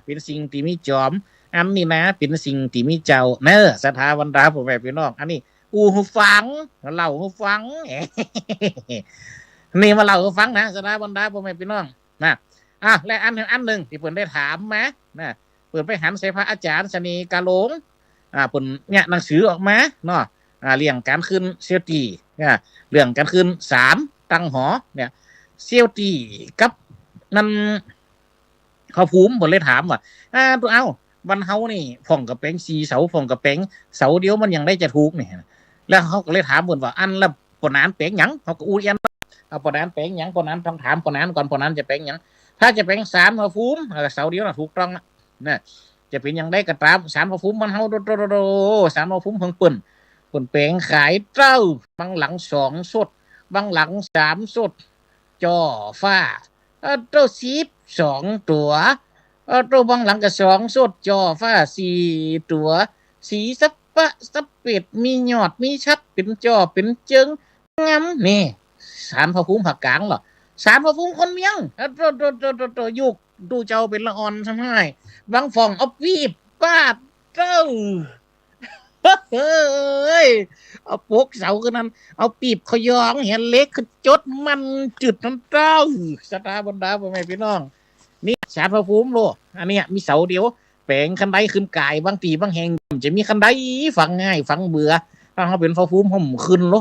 เป๋นสิ่งตี้มีจอม อันนี้นา เป๋นสิ่งตี้มีเจ้า เน่อ ศรัทธาบรรดาป้อแม่ปี้น้อง อันนี้อู้หื้อฟัง เล่าหื้อฟัง นี่มาเล่าหื้อฟังนะ ศรัทธาบรรดาป้อแม่ปี้น้อง นะ อ่ะ และอัน อันนึ่งตี้เปิ้นได้ถามมา นะ เปิ้นไปหันใส่พระอาจ๋ารย์เสน่ห์กาหลง อ่า เปิ้นเยียะหนังสือออกมาเนาะ อ่า เรื่องก๋านขึ้นเซี่ยวตี้ อ่า เรื่องก๋านขึ้นศาลตั้งหอ เนี่ย เซี่ยวตี้กับนั่น พระภูมิ เปิ้นเลยถามว่า อ่า เอ้า บ้านเฮานี่พ่องก็แป๋งสี่เสา พ่องก็แป๋งเสาเดียว มันหยังใดจะถูกนี่ แล้วเฮาก็เลยถามเปิ้นว่า อันละป้อหนานแป๋งหยัง เฮาก็อู้เอี้ยน เอาป้อหนานแป๋งหยัง ป้อหนานต้องถามป้อหนานก่อน ป้อหนานจะแป๋งหยัง ถ้าจะแป๋งศาลพระภูมิ เออ เสาเดียวน่ะถูกต้องละ นะ จะเป๋นอย่างใดก็ต๋าม ศาลพระภูมิบ้านเฮา โต โต โต โต ศาลพระภูมิของเปิ้น เปิ้นแป๋งขายเต้อ บางหลังสองสด บางหลังสามสด จ่อฟ้า เออ เต้อ สิบสองตั๋ว เออ เต้อ บางหลังก็สองสด จ่อฟ้าสี่ตั๋ว สีสะปะสะเปด มียอด มีชัด เป๋นจ่อ เป๋นเจิง งาม นี่ ศาลพระภูมิภาคกลางเหรอ ศาลพระภูมิคนเมียง เออ โต โต โต โต โต ยุคตู้เจ้าเป๋นละอ่อนซ้ำฮ้าย บางฝ่องเอาปี๊บปาด เต้อ เฮ้ย เอาปกเสาขึ้นนั้น เอาปี๊บเขย่อเหียเหล็กขึ้นจดมันจึดนั้นเต้อ ศรัทธาบรรดาป้อแม่ปี้น้อง นี่ศาลพระภูมิโล อันเนี้ยมีเสาเดียว แป๋งคันไดขึ้นก๋าย บางตี้บางแห่งจะมีคันได ฟังง่ายฟังเบื่อ ถ้าเฮาเป๋นพระภูมิเฮาบ่ขึ้นโล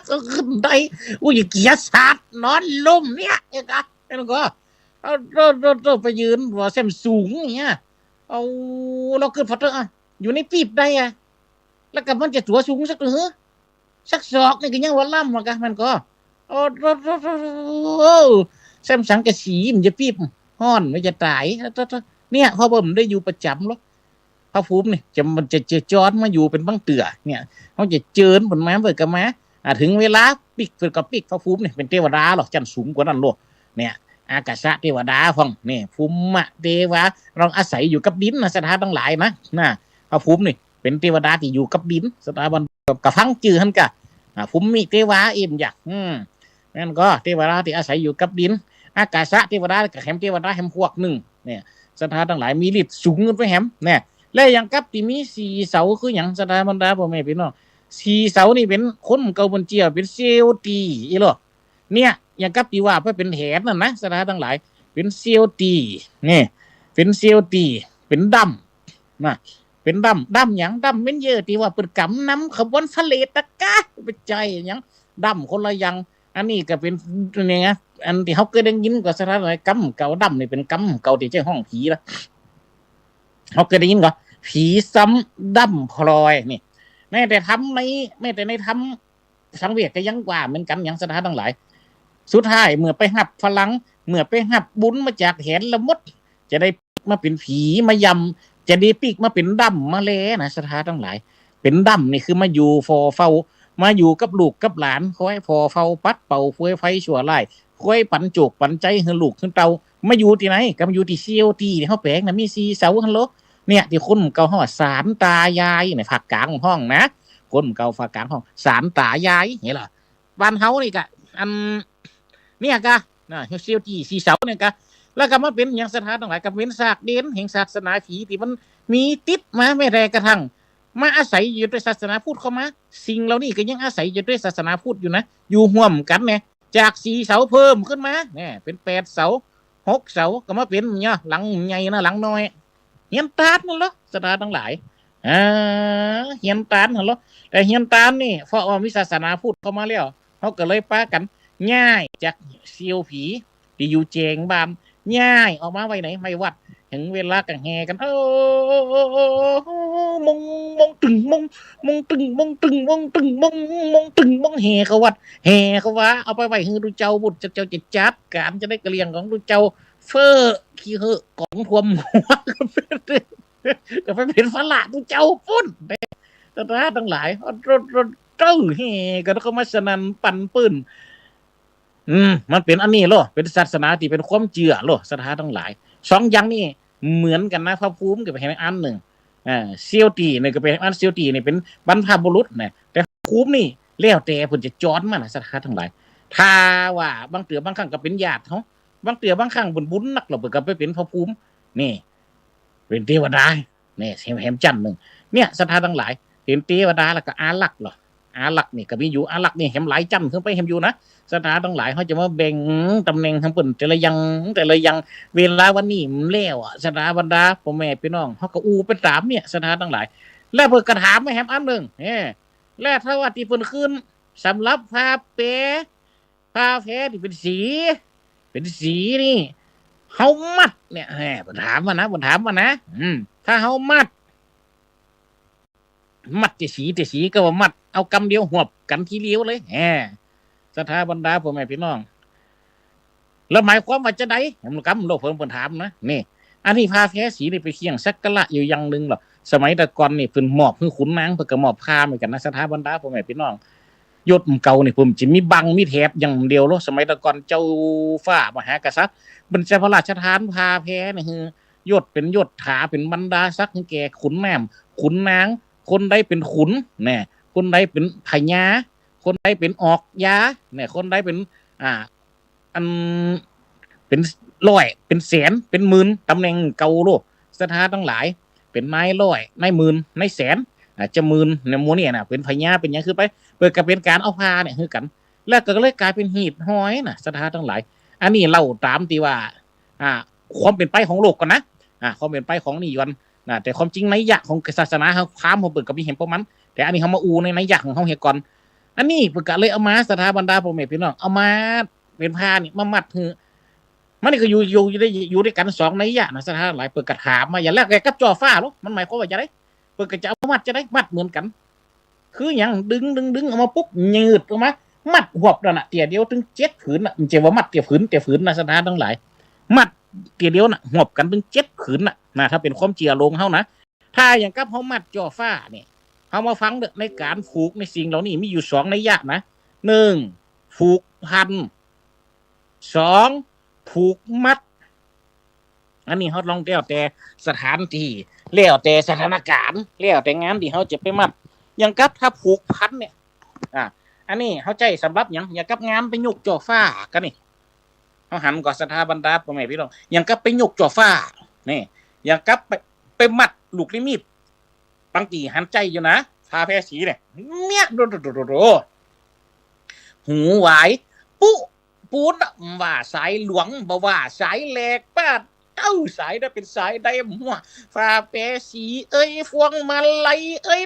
ก็ขึ้นได้ อู้ย ขี้เกียจสัตว์ นอนลุ่มเนี่ย เอ้ยกะ เอ้ยกะ เอา โต โต โต ไปยืนว่าแซมสูงเนี่ย เอา เฮาขึ้นพอเต๊อะ อยู่ในปี๊บได้อะ แล้วก็มันจะตั๋วสูงสักหื้อ สักศอกนี่ก็ยังว่าล้ำว่ากะ มันก็ โอ้ โต โต โต โต แซมสังกะสีมันจะปี๊บ ฮ้อนมันจะต๋าย โต โต เนี่ย เพราะว่าบ่ได้อยู่ประจ๋ำหรอก พระภูมินี่ จะ มันจะ จะจ้อนมาอยู่เป๋นบางเตื้อ เนี่ย เฮาจะเจิญเปิ้นมา เปิ้นก็มา อ่า เถิงเวลาปิ๊ก เปิ้นก็ปิ๊ก พระภูมินี่เป๋นเตวดาเหรอ จั๊นสูงกว่านั้นโลด เนี่ย อากาสะเตวดาพ่อง นี่ ภูมิเตวา ลองอาศัยอยู่กับดินนะ ศรัทธาตังหลายนะ นะ พระภูมินี่เป๋นเตวดาตี้อยู่กับดิน ศรัทธาบรรดา ก็ฟังจื้อหั้นกะ อ่า ภูมิเตวา เอ็มอยาก อืม นั่นก็เตวดาตี้อาศัยอยู่กับดิน อากาสะเตวดา ก็แหมเตวดาแหมพวกนึ่ง เนี่ย ศรัทธาตังหลาย มีฤทธิ์สูงขึ้นไปแหม เนี่ย และอย่างกับตี้มีสี่เสาคือหยัง ศรัทธาบรรดาป้อแม่ปี้น้อง สี่เสานี่เป๋นคนเก่าเปิ้นเจื้อ เป๋นเซี่ยวตี้ อีหลอ เนี่ย อย่างกับตี้ว่าไปเป๋นแถนนั่นนะ ศรัทธาตังหลาย เป๋นเซี่ยวตี้ นี่ เป๋นเซี่ยวตี้ เป๋นด้ำ นะ เป๋นด้ำ ด้ำหยัง ด้ำแม่นเย้อตี้ว่าเปิ้นก๋ำนำขบวนเสลดตะกะ บ่ใจ้หยัง ด้ำคนละอย่าง อันนี้ก็เป๋น เนี่ย อันตี้เฮาเกยได้ยินก็ศรัทธาตังหลาย ก๋ำเก่า ด้ำนี่เป๋นก๋ำเก่าตี้ใจ๊ฮ้องผีละ เฮาเกยได้ยินก็ ผีซ้ำด้ำพลอย นี่ แม้แต่ธรรมใน แม้แต่ในธรรม สังเวชก็ยังว่าเหมือนกั๋น หยังศรัทธาตังหลาย สุดท้ายเมื่อไปฮับพลัง เมื่อไปฮับบุญมาจากแถนละหมด จะได้ปิ๊กมาเป๋นผีมายำ จะได้ปิ๊กมาเป๋นด้ำมาแลนะ ศรัทธาตังหลาย เป๋นด้ำนี่คือมาอยู่ฝ่อเฝ้า มาอยู่กับลูกกับหลาน คอยฝ่อเฝ้าปัดเป่าเฟือยไฟชั่วร้าย คอยปั๋นโจคปั๋นใจ๊หื้อลูกหื้อเต้า มาอยู่ตี้ไหน ก็มาอยู่ตี้เซี่ยวตี้ตี้เฮาแป๋งนะ มีสี่เสาหั้นโล เนี่ย ตี้คนเก่าฮ้องว่าศาลตายายเนี่ย ภาคกลางฮ้องนะ คนเก่าภาคกลางฮ้องศาลตายาย เหียเหรอ บ้านเฮานี่กะ อัน เนี่ยกะ นะ เซี่ยวตี้สี่เสาเนี่ยกะ แล้วก็มาเป๋นหยังศรัทธาตังหลาย ก็เป๋นซากเด่นแห่งศาสนาผีตี้มันมีติดมา แม้แต่กระทั่งมาอาศัยอยู่ในศาสนาพุทธเข้ามา สิ่งเหล่านี้ก็ยังอาศัยอยู่ในศาสนาพุทธอยู่นะ อยู่ฮ่วมกั๋นเนี่ย จากสี่เสาเพิ่มขึ้นมา เนี่ย เป๋นแปดเสา หกเสา ก็มาเป๋นเนี่ย หลังใหญ่นะ หลังน้อย เฮียนตานนั่นเหรอ ศรัทธาตังหลาย อ่า เฮียนตานนั่นเหรอ แต่เฮียนตานนี่ เพราะว่ามีศาสนาพุทธเข้ามาแล้ว ฮาก็เลยปากั๋นย้ายจากเสี้ยวผีตี้อยู่แจ้งบ้าน ย้ายออกมาไว้ไหน ไว้วัด เถิงเวลาก็แห่กั๋น เออ มง มงตึงมง มงตึง มงตึง มงตึง มง มงตึง มง แห่เข้าวัด แห่เข้าว่า เอาไปไว้หื้อตุ๊เจ้า บุตรเจ้าจะจัดก๋านจะได้กะเลี่ยงของตุ๊เจ้า เฟ้อขี้เหื้อก๋องท่วมหัว ก็ไปเป๋นภาระตุ๊เจ้าปุ้น ศรัทธาตังหลาย เออ แห่กั๋นเข้ามาสนั่นปั่นปื้น อืม มันเป๋นอันนี้โล เป๋นศาสนาตี้เป๋นความเจื้อโล ศรัทธาตังหลาย สองอย่างนี้เหมือนกั๋นนะ พระภูมิก็เป๋นอันนึ่ง อ่า เสี้ยวตี้นี่ก็เป๋นอัน เสี้ยวตี้นี่เป๋นบรรพบุรุษนะ แต่พระภูมินี่แล้วแต่เปิ้นจะจ๋อนมานะ ศรัทธาตังหลาย ถ้าว่าบางเตื้อบางครั้งก็เป๋นญาติเฮา บางเตื้อบางครั้งเปิ้นบุญนักแล้วเปิ้นก็ไปเป๋นพระภูมิ นี่ เป๋นเตวดา นี่ แหม แหมจั้นนึ่ง เนี่ย ศรัทธาตังหลาย เป๋นเตวดาแล้วก็อารักษ์เหรอ อารักษ์นี่ก็มีอยู่ อารักษ์นี่แหมหลายจั้นขึ้นไปแหมอยู่นะ ศรัทธาตังหลาย เฮาจะมาแบ่งตำแหน่งหื้อเปิ้นแต่ละอย่าง แต่ละอย่าง เวลาวันนี้มันแล้วอะ ศรัทธาบรรดาพ่อแม่พี่น้อง เฮาก็อู้ไปต๋ามเนี่ย ศรัทธาตังหลาย แล้วเปิ้นก็ถามมาแหมอันนึ่ง เอ้ แล้วถ้าว่าตี้เปิ้นขึ้น สำหรับผ้าแพ ผ้าแพตี้เป๋นสี เป๋นสีนี่ เฮามัดเนี่ย แหม เปิ้นถามมานะ เปิ้นถามมานะ อืม ถ้าเฮามัด มัดเตียสี เตียสีก็ว่ามัด เอากำเดียวหวบกั๋นทีเดียวเลย แหม ศรัทธาบรรดาพ่อแม่พี่น้อง แล้วหมายความว่าจาใด กำโลกเปิ้น เปิ้นถามนะ นี่ อันนี้ผ้าแพสีนี่เป๋นเครื่องสักการะอยู่อย่างนึ่งเหรอ สมัยแต่ก่อนนี่เปิ้นมอบหื้อขุนนาง เปิ้นก็มอบผ้าเหมือนกั๋นนะ ศรัทธาบรรดาพ่อแม่พี่น้อง ยศเก่านี่เปิ้นจะมีบังมีแถบอย่างเดียวโล สมัยแต่ก่อนเจ้าฟ้ามหากษัตริย์ เปิ้นจะพระราชทานผ้าแพนี่หื้อ ยศเป๋นยศถา เป๋นบรรดาศักดิ์หื้อแก่ขุนนาง ขุนนาง คนใดเป๋นขุน แน่ คนใดเป๋นพญา คนใดเป๋นออกยา แน่ คนใดเป๋น อ่า อัน เป๋นร้อย เป๋นแสน เป๋นหมื่น ตำแหน่งเก่าโล ศรัทธาตังหลาย เป๋นนายร้อย นายหมื่น นายแสน อ่า เจ้าหมื่น เนี่ย หมู่เนี่ยนะ เป๋นพญา เป๋นหยังขึ้นไป เปิ้นก็เป๋นก๋านเอาผ้าเนี่ยหื้อกั๋น แล้วก็เลยก๋ายเป๋นฮีตฮอยนะ ศรัทธาตังหลาย อันนี้เล่าต๋ามตี้ว่า อ่า ความเป๋นไปของโลกก่อนนะ อ่า ความเป๋นไปของนี่ก่อนนะ แต่ความจริงนัยยะของศาสนาเฮา พราหมณ์เฮาเปิ้นก็มีแหมปอมัน แต่อันนี้เฮามาอู้ในนัยยะของเฮาเหียก่อน อันนี้เปิ้นก็เลยเอามา ศรัทธาบรรดาพ่อแม่พี่น้อง เอามาเป๋นผ้านี่มามัดหื้อ มันนี่ก็อยู่ อยู่ อยู่ได้ อยู่ตวยกั๋นสองนัยยะนะ ศรัทธาหลาย เปิ้นก็ถามมาอย่างแรก แกกับจ่อฟ้าโล มันหมายความว่าจาใด เปิ้นก็จะเอามัดจาใด มัดเหมือนกั๋น คือหยัง ดึง ดึง ดึงออกมาปุ๊บ ยืดออกมา มัดหวบนั่นน่ะ เตียเดียวตึงเจ็ดผืนน่ะ บ่ใจ้ว่ามัดเตียผืน เตียผืนนะ ศรัทธาตังหลาย มัดเตียเดียวน่ะ หวบกั๋นตึงเจ็ดผืนน่ะ นะ ถ้าเป๋นความเจื้อโลกเฮานะ ถ้าอย่างกับเฮามัดจ่อฟ้านี่ เฮามาฟังเด้อ ในก๋านผูกในสิ่งเหล่านี้มีอยู่สองนัยยะนะ หนึ่ง ผูกพัน สอง ผูกมัด อันนี้เฮาลองแล้วแต่สถานตี้ แล้วแต่สถานก๋ารณ์ แล้วแต่งานตี้เฮาจะไปมัด อย่างกับถ้าผูกพันเนี่ย อ่า อันนี้เฮาใจ๊สำหรับหยัง อย่างกับงานไปยกจ่อฟ้ากั๋นนี่ เฮาหันก่อ ศรัทธาบรรดาพ่อแม่พี่น้อง อย่างกับไปยกจ่อฟ้า นี่ อย่างกับไป ไปมัดลูกนิมิต บางตี้หันใจ๊อยู่นะ ผ้าแพสีเนี่ย เนี่ย โด โด โด โด โด หูหวาย ปุ๊ ปูนน่ะ บ่ว่าสายหลวง บ่ว่าสายแหลก ป๊าดเต้า สายใดเป๋นสายใด หัว ผ้าแพสีเอ้ย พวงมาลัยเอ้ย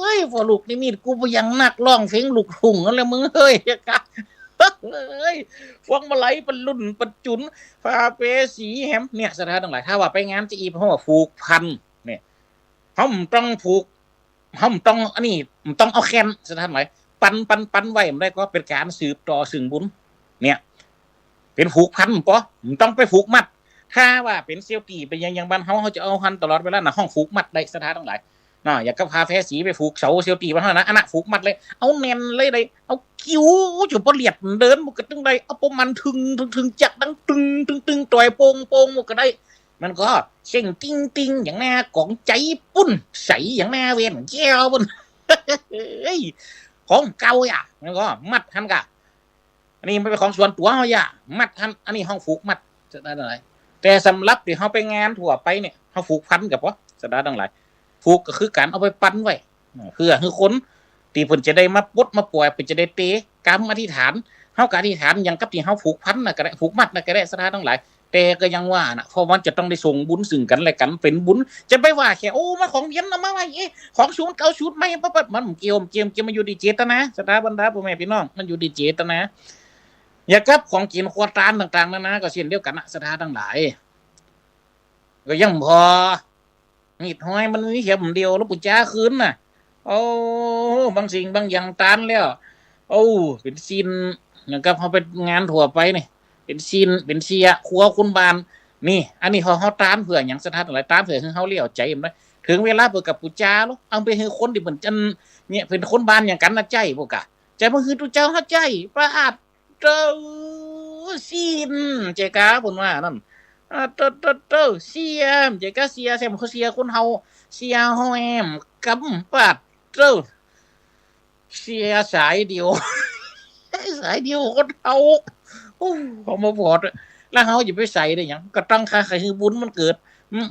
เอ้ย พ่อลูกนิมิต กูบ่ยังนักร้องเพลงลูกทุ่งนั่นแหละมึงเฮ้ย เฮ้ย พวงมาลัยปะลุ่นปะจุ๋น ผ้าแพสีแหม เนี่ย ศรัทธาตังหลาย ถ้าว่าไปงานจะอี้ เฮาว่าผูกพัน เนี่ย เฮาบ่ต้องผูก เฮาบ่ต้องอันนี้ บ่ต้องเอาแขวน ศรัทธาตังหลาย ปัน ปัน ปันไว้บ่ได้ก็เป๋นก๋านสืบต่อซึ่งบุญ เนี่ย เป๋นผูกพัน บ่ บ่ต้องไปผูกมัด ถ้าว่าเป๋นเสี่ยวตี้ เป๋นหยัง อย่างบ้านเฮา เฮาจะเอาหันตลอดเวลานะ ฮ้องผูกมัดได้ ศรัทธาตังหลาย นะ อย่างกับผ้าแพสีไปผูกเสาเสี่ยวตี้บ้านเฮานะ อันน่ะผูกมัดเลย เอาแน่นเลยได้ เอากิ้วจุ่มปอเลียดเดินมันก็ตึงได้ เอาปอมันทึง ทึง ทึง จักดังตึง ตึง ตึง ต่อยโป่ง โป่งมันก็ได้ มันก็เส้งติ้ง ติ้ง อย่างหน้าก๋องใจ๋ปุ้น ใสอย่างหน้าแว่นแก้วปุ้น เฮ้ย ของเก่าอ่ะ มันก็มัดหันกะ อันนี้มันเป๋นของส่วนตั๋วเฮาอย่า มัดหัน อันนี้ฮ้องผูกมัด ศรัทธาตังหลาย แต่สำหรับตี้เฮาไปงานทั่วไปเนี่ย เฮาผูกพันก็ปอ ศรัทธาตังหลาย ผูกก็คือก๋านเอาไปปันไว้ เพื่อหื้อคนตี้เปิ้นจะได้มาปลดมาป่อย เปิ้นจะได้เต๋กำอธิษฐาน เฮาก็อธิษฐานอย่างกับตี้เฮาผูกพันน่ะก็ได้ ผูกมัดน่ะก็ได้ ศรัทธาตังหลาย แต่ก็ยังว่านะ เพราะมันจะต้องได้ส่งบุญซึ่งกั๋นและกั๋น เป๋นบุญ จะไปว่าแค่ โอ้ มาของเวียนเอามาไว้ เอ๊ะ ของสูงเก่าสูงใหม่ ปั๊บๆ มันเกี่ยว เกี่ยว เกี่ยว มันอยู่ตี้เจตนา ศรัทธาบรรดาพ่อแม่พี่น้อง มันอยู่ตี้เจตนา อย่างกับของกิ๋นครัวตานต่างๆ นานา ก็เช่นเดียวกั๋นนะ ศรัทธาตังหลาย ก็ยังบ่พอ มีดฮ้อยมันมีแค่อันเดียว แล้วปู๋จาคืนน่ะ โอ้ บางสิ่งบางอย่างตานแล้ว โอ้ เป๋นซี้น อย่างกับเฮาไปงานทั่วไปนี่ เป๋นซี้น เป๋นเสีย ครัวคนบ้าน นี่ อันนี้เฮา เฮาตานเปื้อหยัง ศรัทธาตังหลาย ตานเปื้อหื้อเฮาเลี้ยวใจ๋มัน เถิงเวลาเปิ้นก็ปู๋จาลอ เอาไปหื้อคนตี้เปิ้นจั่น เนี่ย เป๋นคนบ้านอย่างกั๋นนะ ใจ๊บ่กะ ใจ๊บ่หื้อตุ๊เจ้าเฮาใจ๊ ปาด เต้อ ซี้น ใจ๊กา เปิ้นว่านั้น อ่า เต้อ เต้อ เต้อ เสีย ใจ๊กา เสีย แซมเขาเสียคนเฮา เสียฮ้อยแหม กำ ปาด เต้อ เสียสายเดียว สายเดียวคนเฮา โอ้ เฮามาบอด แล้วเฮาจะไปใส่ได้หยัง ก็ต้องค่าใคร่หื้อบุญมันเกิด อืม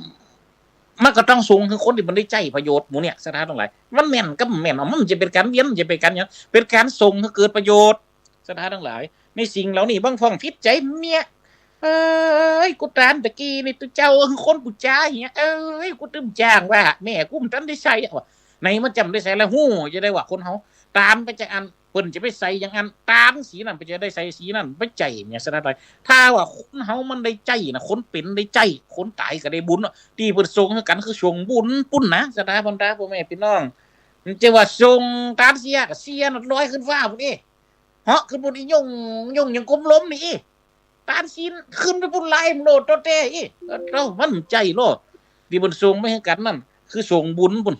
มันก็ต้องส่งหื้อคนตี้มันได้ใจ๊ประโยชน์หมู่เนี่ย ศรัทธาตังหลาย มันแม่นกับบ่แม่น มันจะเป๋นก๋านเวียน มันจะเป๋นก๋านหยัง เป๋นก๋านส่งหื้อเกิดประโยชน์ ศรัทธาตังหลาย ในสิ่งเหล่านี้ บางพ่องผิดใจ๋เมีย เอ้ย กูตานตะกี้นี่ ตุ๊เจ้าหื้อคนปู๋จาเหีย เอ้ย กูตึงจ้างว่า แม่กูบ่ตันได้ใส่อะ ว่า ในมันจำได้ใส่แล้ว ฮู้จะได้ว่าคนเฮา ตานไปจะอัน เปิ้นจะไปใส่อย่างอัน ตานสีนั้น เปิ้นจะได้ใส่สีนั้น บ่ใจ้เนี่ย ศรัทธาตังหลาย ถ้าว่าคนเฮามันได้ใจ๊นะ คนเป๋นได้ใจ๊ คนต๋ายก็ได้บุญเนาะ ตี้เปิ้นส่งหื้อกั๋นคือส่งบุญปุ้นนะ ศรัทธาบรรดาพ่อแม่พี่น้อง มันจะว่าส่งตานเสียก็เสียน่ะลอยขึ้นฟ้าปุ้นเอ้ เหาะขึ้นปุ้นอี้ ย่อง ย่องอย่างกมลมนี่อี้ ตานซี้นขึ้นไปปุ้นลายมันโลดโตแต๊อี้ เอ้า มันใจ้ลอ ตี้เปิ้นส่งไปหื้อกั๋นนั่น คือส่งบุญปุ้น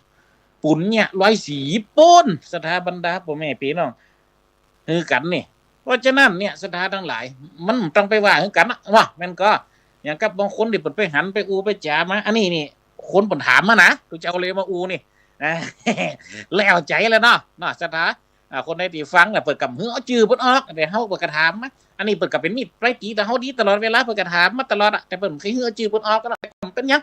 ปุญญะร้อยสี่ปุ้น ศรัทธาบรรดาพ่อแม่พี่น้อง หื้อกั๋นนี่ เพราะฉะนั้นเนี่ย ศรัทธาตังหลาย มันต้องไปว่าหื้อกั๋นนะ ว่า แม่นก่อ อย่างกับบางคนตี้เปิ้นไปหันไปอู้ไปจ๋ามา อันนี้นี่ คนเปิ้นถามมานะ ตุ๊เจ้าเลยมาอู้นี่ อ่า แล้วใจ๋แล้วเนาะ เนาะ ศรัทธา อ่า คนใดตี้ฟังน่ะ เปิ้นก็หื้อเอาจื้อเปิ้นออก แต่เฮาเปิ้นก็ถามมา อันนี้เปิ้นก็เป๋นมิตรไปตี๋ตะเฮาดีตลอดเวลา เปิ้นก็ถามมาตลอดอะ แต่เปิ้นบ่เคยหื้อเอาจื้อเปิ้นออกก็ได้ เป๋นหยัง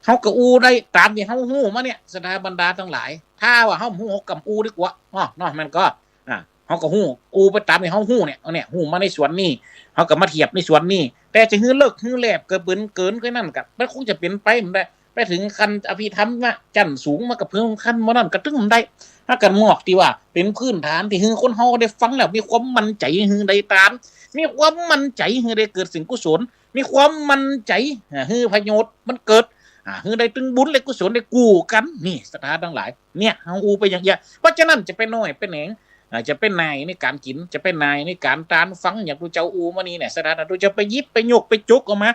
เฮาก็อู้ได้ต๋ามตี้เฮาฮู้มาเนี่ย ศรัทธาบรรดาตังหลาย ถ้าว่าเฮาบ่ฮู้ เฮาก็อู้ดีกว่า อ้อ เนาะ แม่นก่อ อ่า เฮาก็ฮู้ อู้ไปต๋ามตี้เฮาฮู้เนี่ย เอาเนี่ย ฮู้มาในส่วนนี้ เฮาก็มาเทียบในส่วนนี้ แต่จะหื้อเลิกหื้อแลบเกิน เป๋นเกินกว่านั้นก็ มันคงจะเป๋นไปบ่ได้ ไปเถิงขั้นอภิธรรมะจั้นสูง มันก็เพิ่มขั้นบ่นั้นก็ตึงบ่ได้ หากั๋นมอกตี้ว่าเป๋นพื้นฐานตี้หื้อคนเฮาได้ฟังแล้วมีความมั่นใจ๋หื้อได้ตาน มีความมั่นใจ๋หื้อได้เกิดสิ่งกุศล มีความมั่นใจ๋ อ่า หื้อประโยชน์มันเกิด อ่า หื้อได้ตึงบุญและกุศลได้กู้กั๋น นี่ ศรัทธาตังหลาย เนี่ย เฮาอู้ไปอย่างเอี้ย เพราะฉะนั้นจะไปน้อยไปแหนง อ่า จะไปหน่ายในก๋านกิ๋น จะไปหน่ายในก๋านตานฟัง อย่างตุ๊เจ้าอู้มานี่เนี่ย ศรัทธา ตุ๊เจ้าไปหยิบไปยกไปจุกออกมา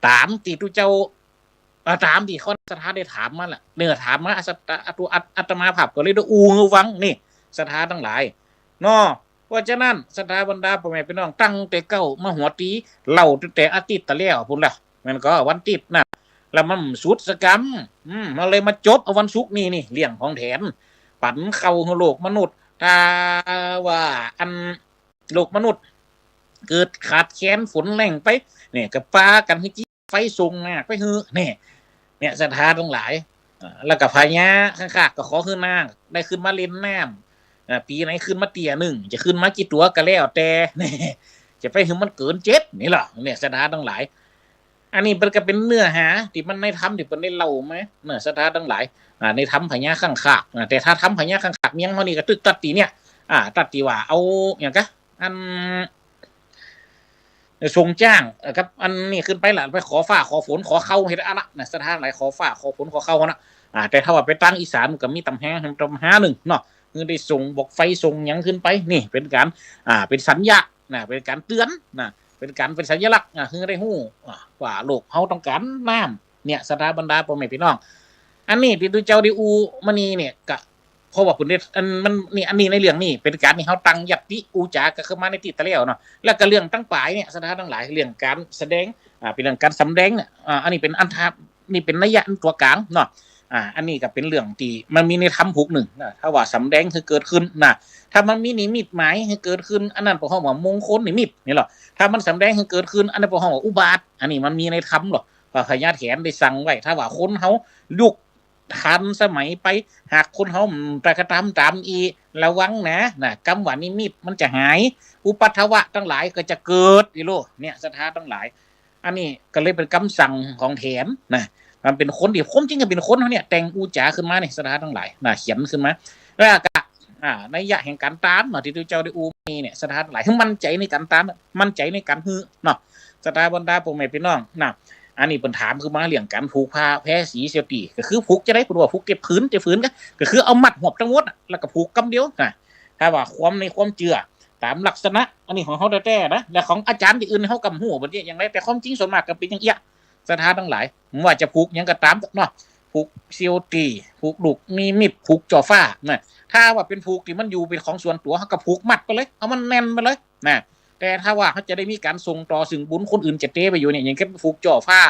ต๋ามตี้ตุ๊เจ้า อ่า ต๋ามตี้คนศรัทธาได้ถามมาแหละ เนี่ย ถามมา อาต อาต อาตมาภาพก็เลยได้อู้หื้อฟัง นี่ ศรัทธาตังหลาย เนาะ เพราะฉะนั้น ศรัทธาบรรดาพ่อแม่พี่น้อง ตั้งแต่เก๊ามาหัวตี๋ เล่าตั้งแต่อาทิตย์ตะแล้วปุ้นละ แม่นก่อ วันอาทิตย์น่ะ แล้วมันสุดสักกำ อืม มันเลยมาจบเอาวันศุกร์นี่ นี่ เรื่องของแถม ปั๋นข้าวหื้อโลกมนุษย์ ถ้าว่าอันโลกมนุษย์ เกิดขาดแคลนฝนแล้งไป เนี่ย ก็ปากั๋นหื้อ ไฟส่งนาคไปหื้อ เนี่ย เนี่ย ศรัทธาตังหลาย อ่า แล้วก็พญาคังคากก็ขอหื้อนาคได้ขึ้นมาเล่นน้ำ อ่า ปี๋ไหนขึ้นมาเตื้อนึ่ง จะขึ้นมากี่ตั๋วก็แล้วแต่ จะไปหื้อมันเกินเจ็ดนี่ล่ะ เนี่ย ศรัทธาตังหลาย อันนี้เปิ้นก็เป๋นเนื้อหาตี้มันในธรรมตี้เปิ้นได้เล่ามาเนาะ ศรัทธาตังหลาย อ่า ในธรรมพญาคังคาก อ่า แต่ถ้าธรรมพญาคังคากเมียงเฮานี่ก็ตึกตั๊ดตี้เนี่ย อ่า ตั๊ดตี้ว่าเอา หยังกะ อัน ส่งจ๊าง เอ่อ กับอันนี้ขึ้นไปละ ไปขอฟ้าขอฝนขอข้าวเฮ็ดอันนั้นนะ ศรัทธาหลาย ขอฟ้าขอฝนขอข้าวนะ อ่า แต่ถ้าว่าไปตางอีสานก็มีตำแหน่ง ตำแหน่งนึ่งเนาะ คือได้ส่งบอกไฟส่งหยังขึ้นไป นี่เป๋นก๋าน อ่า เป๋นสัญญาณนะ เป๋นก๋านเตือนนะ เป๋นก๋าน เป๋นสัญลักษณ์นะ คือได้ฮู้ อ่า ว่าโลกเฮาต้องก๋านน้ำ เนี่ย ศรัทธาบรรดาพ่อแม่พี่น้อง อันนี้ตี้ตุ๊เจ้าได้อู้มานี่เนี่ย ก็ เพราะว่าเปิ้นได้ อัน มัน นี่ อันนี้ในเรื่องนี้ เป๋นก๋านตี้เฮาตั้งยัตติอู้จ๋าก็คือมาในตี้ตะแล้วเนาะ แล้วก็เรื่องตังป๋ายเนี่ย ศรัทธาตังหลาย เรื่องก๋านแสดง อ่า เป๋นเรื่องก๋านสำแดงเนี่ย อ่า อันนี้เป๋นอันทะ นี่เป๋นนัยยะตั๋วก๋างเนาะ อ่า อันนี้ก็เป๋นเรื่องตี้มันมีในธรรมผูกนึ่งนะ ถ้าว่าสำแดงหื้อเกิดขึ้นนะ ถ้ามันมีนิมิตหมายหื้อเกิดขึ้น อันนั้นเปิ้นฮ้องว่ามงคลนิมิตนี่ลอ ถ้ามันสำแดงหื้อเกิดขึ้น อันนั้นเปิ้นฮ้องว่าอุบาท อันนี้มันมีในธรรมลอ พระพญาแถนได้สั่งไว้ ถ้าว่าคนเฮาลุก ทันสมัยไป หากคนเฮาบ่ตระกะตำต๋ามอี้ ระวังนะ นะ กำว่านิมิตมันจะหาย อุปัทวะตังหลายก็จะเกิด อี้โล เนี่ย ศรัทธาตังหลาย อันนี้ก็เลยเป๋นกำสั่งของแถมนะ มันเป๋นคนตี้ ความจริงก็เป๋นคนเฮาเนี่ย แต่งอู้จ๋าขึ้นมาเนี่ย ศรัทธาตังหลายนะ เขียนขึ้นมา แล้วก็ อ่า นัยยะแห่งก๋านตานเนาะ ตี้ตุ๊เจ้าได้อู้มาเนี่ย ศรัทธาตังหลาย หื้อมั่นใจ๋ในก๋านตาน มั่นใจ๋ในก๋านหื้อเนาะ ศรัทธาบรรดาป้อแม่ปี้น้องนะ อันนี้เปิ้นถามขึ้นมาเรื่องก๋านผูกผ้าแพสีเสี้ยวตี้ ก็คือผูกจะได้ เปิ้นว่าผูกเจ็ดผืน เจ็ดผืนก็ ก็คือเอามัดหวบตังหมดอะ แล้วก็ผูกกำเดียวนะ ถ้าว่าความในความเจื้อต๋ามลักษณะ อันนี้ของเฮาแต๊ๆ นะ และของอาจ๋ารย์ตี้อื่นเฮาก็บ่ฮู้ว่าเปิ้นจะอย่างใด แต่ความจริงส่วนมากก็เป๋นอย่างเอี้ย ศรัทธาตังหลาย บ่ว่าจะผูกหยังก็ต๋ามเนาะ ผูกเสี้ยวตี้ ผูกลูกนิมิต ผูกจ่อฟ้านะ ถ้าว่าเป๋นผูกตี้มันอยู่เป๋นของส่วนตั๋ว เฮาก็ผูกมัดไปเลย เอามันแน่นไปเลยนะ แต่ถ้าว่าเฮาจะได้มีก๋านส่งต่อซึ่งบุญ คนอื่นจะเตไปอยู่เนี่ย อย่างเจ้นผูกจ่อฟ้า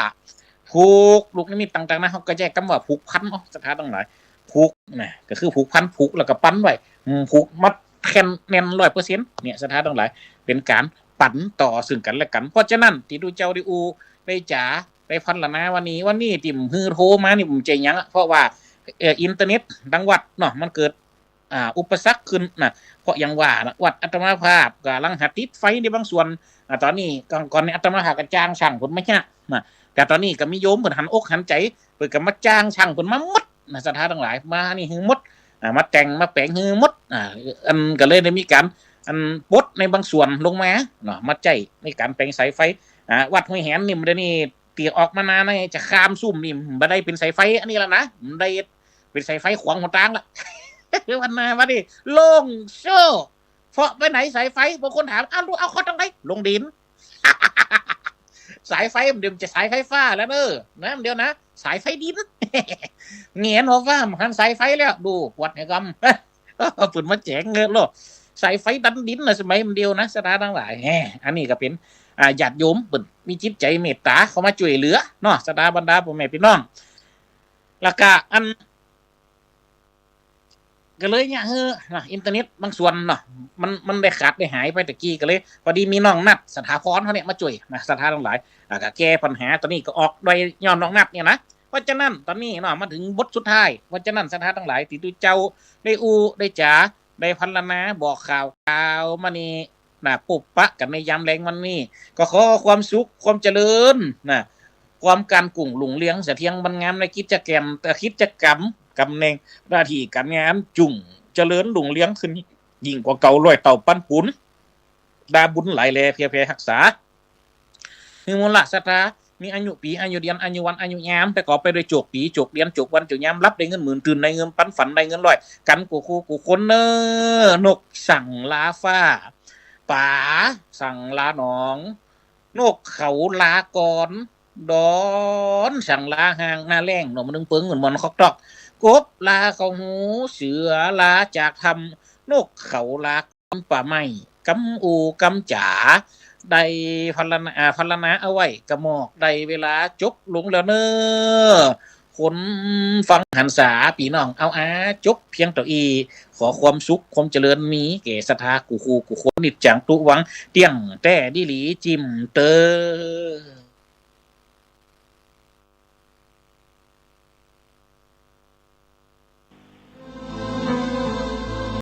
ผูกลูกนิมิตต่างๆ นะ เฮาก็ใจ๊กำว่าผูกพันเนาะ ศรัทธาตังหลาย ผูกนะ ก็คือผูกพัน ผูกแล้วก็ปันไว้ อืม ผูกมัดแน่น แน่นร้อยเปอร์เซ็นต์ เนี่ย ศรัทธาตังหลาย เป๋นก๋านปันต่อซึ่งกั๋นและกั๋น เพราะฉะนั้น ตี้ตุ๊เจ้าได้อู้ ได้จ๋า ได้พรรณนาวันนี้ วันนี้ตี้หื้อโทรมานี่บ่ใจ้หยังอะ เพราะว่า เอ่อ อินเทอร์เน็ตตังวัดเนาะ มันเกิด อ่า อุปสรรคขึ้นนะ เพราะอย่างว่านะ วัดอาตมาภาพก็กำลังหาติดไฟในบางส่วน อ่า ต๋อนนี้ ก่อน ก่อนนี้อาตมาภาพก็จ้างช่างเปิ้นมาเยียะนะ แต่ต๋อนนี้ก็มีโยมเปิ้นหันอกหันใจ๋ เปิ้นก็มาจ้างช่างเปิ้นมาหมดนะ ศรัทธาตังหลาย มานี่หื้อหมด อ่า มาแต่งมาแป๋งหื้อหมด อ่า อันก็เลยได้มีก๋าน อันปลดในบางส่วนลงมาเนาะ มาใจ๊ในก๋านแป๋งสายไฟ อ่า วัดห้วยแหนนี่ บ่ได้นี่ ตี้ออกมาหน้านี่ จะข้ามซุมนี่ บ่ได้เป๋นสายไฟอันนี้แล้วนะ บ่ได้เป๋นสายไฟขวางหัวตางละ วันหน้าวันนี้โล่งโจ้ เพราะไปไหนสายไฟ บางคนถาม อ้าว เอาเข้าตรงไหน ลงดิน สายไฟมันเดี๋ยวมันจะสายไฟฟ้าแล้วเนอะ นะ เดี๋ยวนะ สายไฟดิน แหงนหัวฟ้าหันสายไฟแล้ว ดู ปวดหัวกำ เปิ้นมาแจ๋งเงอะโลด สายไฟดันดินนะ สมัยมันเดียวนะ ศรัทธาตังหลาย แหม อันนี้ก็เป๋น อ่า ญาติโยมเปิ้นมีจิตใจ๋เมตต๋าเข้ามาจ้วยเหลือเนาะ ศรัทธาบรรดาป้อแม่ปี้น้อง แล้วก็อัน ก็เลยเยียะหื้อนะ อินเทอร์เน็ตบางส่วนเนาะ มัน มันได้ขาดได้หายไปตะกี้ ก็เลย พอดีมีน้องนัท สถาพร เฮาเนี่ยมาจ้วยนะ ศรัทธาตังหลาย แล้วก็แก้ปัญหาต๋อนนี้ก็ออกโดยย้อนน้องนัทเนี่ยนะ เพราะฉะนั้นต๋อนนี้เนาะ มาเถิงบทสุดท้าย เพราะฉะนั้นศรัทธาตังหลาย ตี้ตุ๊เจ้าได้อู้ได้จ๋า ได้พรรณนาบอกข่าว ข่าวมานี่ นะ ปบปะกั๋นในยามแลงวันนี้ ก็ขอความสุข ความเจริญนะ ความก้านกุ้งรุ่งเรือง เสถียรบันงามในกิจกรรม เอ่อ กิจกรรม ก๋ำแหน่ง หน้าตี้ก๋านงาน จุ่งเจริญรุ่งเรืองขึ้น ยิ่งกว่าเก่าร้อยเต้าปันปูน ดาบุญหลายแล เผื่อแผ่ฮักษา หื้อมวลศรัทธา มีอายุปี๋ อายุเดือน อายุวัน อายุยาม ประกอบไปด้วยโจคปี๋ โจคเดือน โจควัน โจคยาม ฮับได้เงินหมื่น ตื่นได้เงินปัน ฝันได้เงินร้อย กั๋นกู้คู่กู้คนเน่อ นกสั่งลาฟ้า ป๋าสั่งลาหนอง นกเขาลากอน ดอนสั่งลาฮ้าง หน้าแล้งหน่อไม้นึ่งเปิง เงินหมอนคอกตอก กบลาเข้าฮู เสือลาจากถ้ำ นกเขาลากอน ป่าไม้กำอู้กำจ๋า ได้พรรณนา อ่า พรรณนาเอาไว้กระหม่อม ได้เวลาจบลงแล้วเน่อ คนฟังหันษา ปี้น้อง เอาอา จบเพียงเต้าอี้ ขอความสุขความเจริญมีแก่ศรัทธากู้คู่กู้คน นิจจังตุวัง เตี้ยงแต๊ดีหลี จิ่มเตอ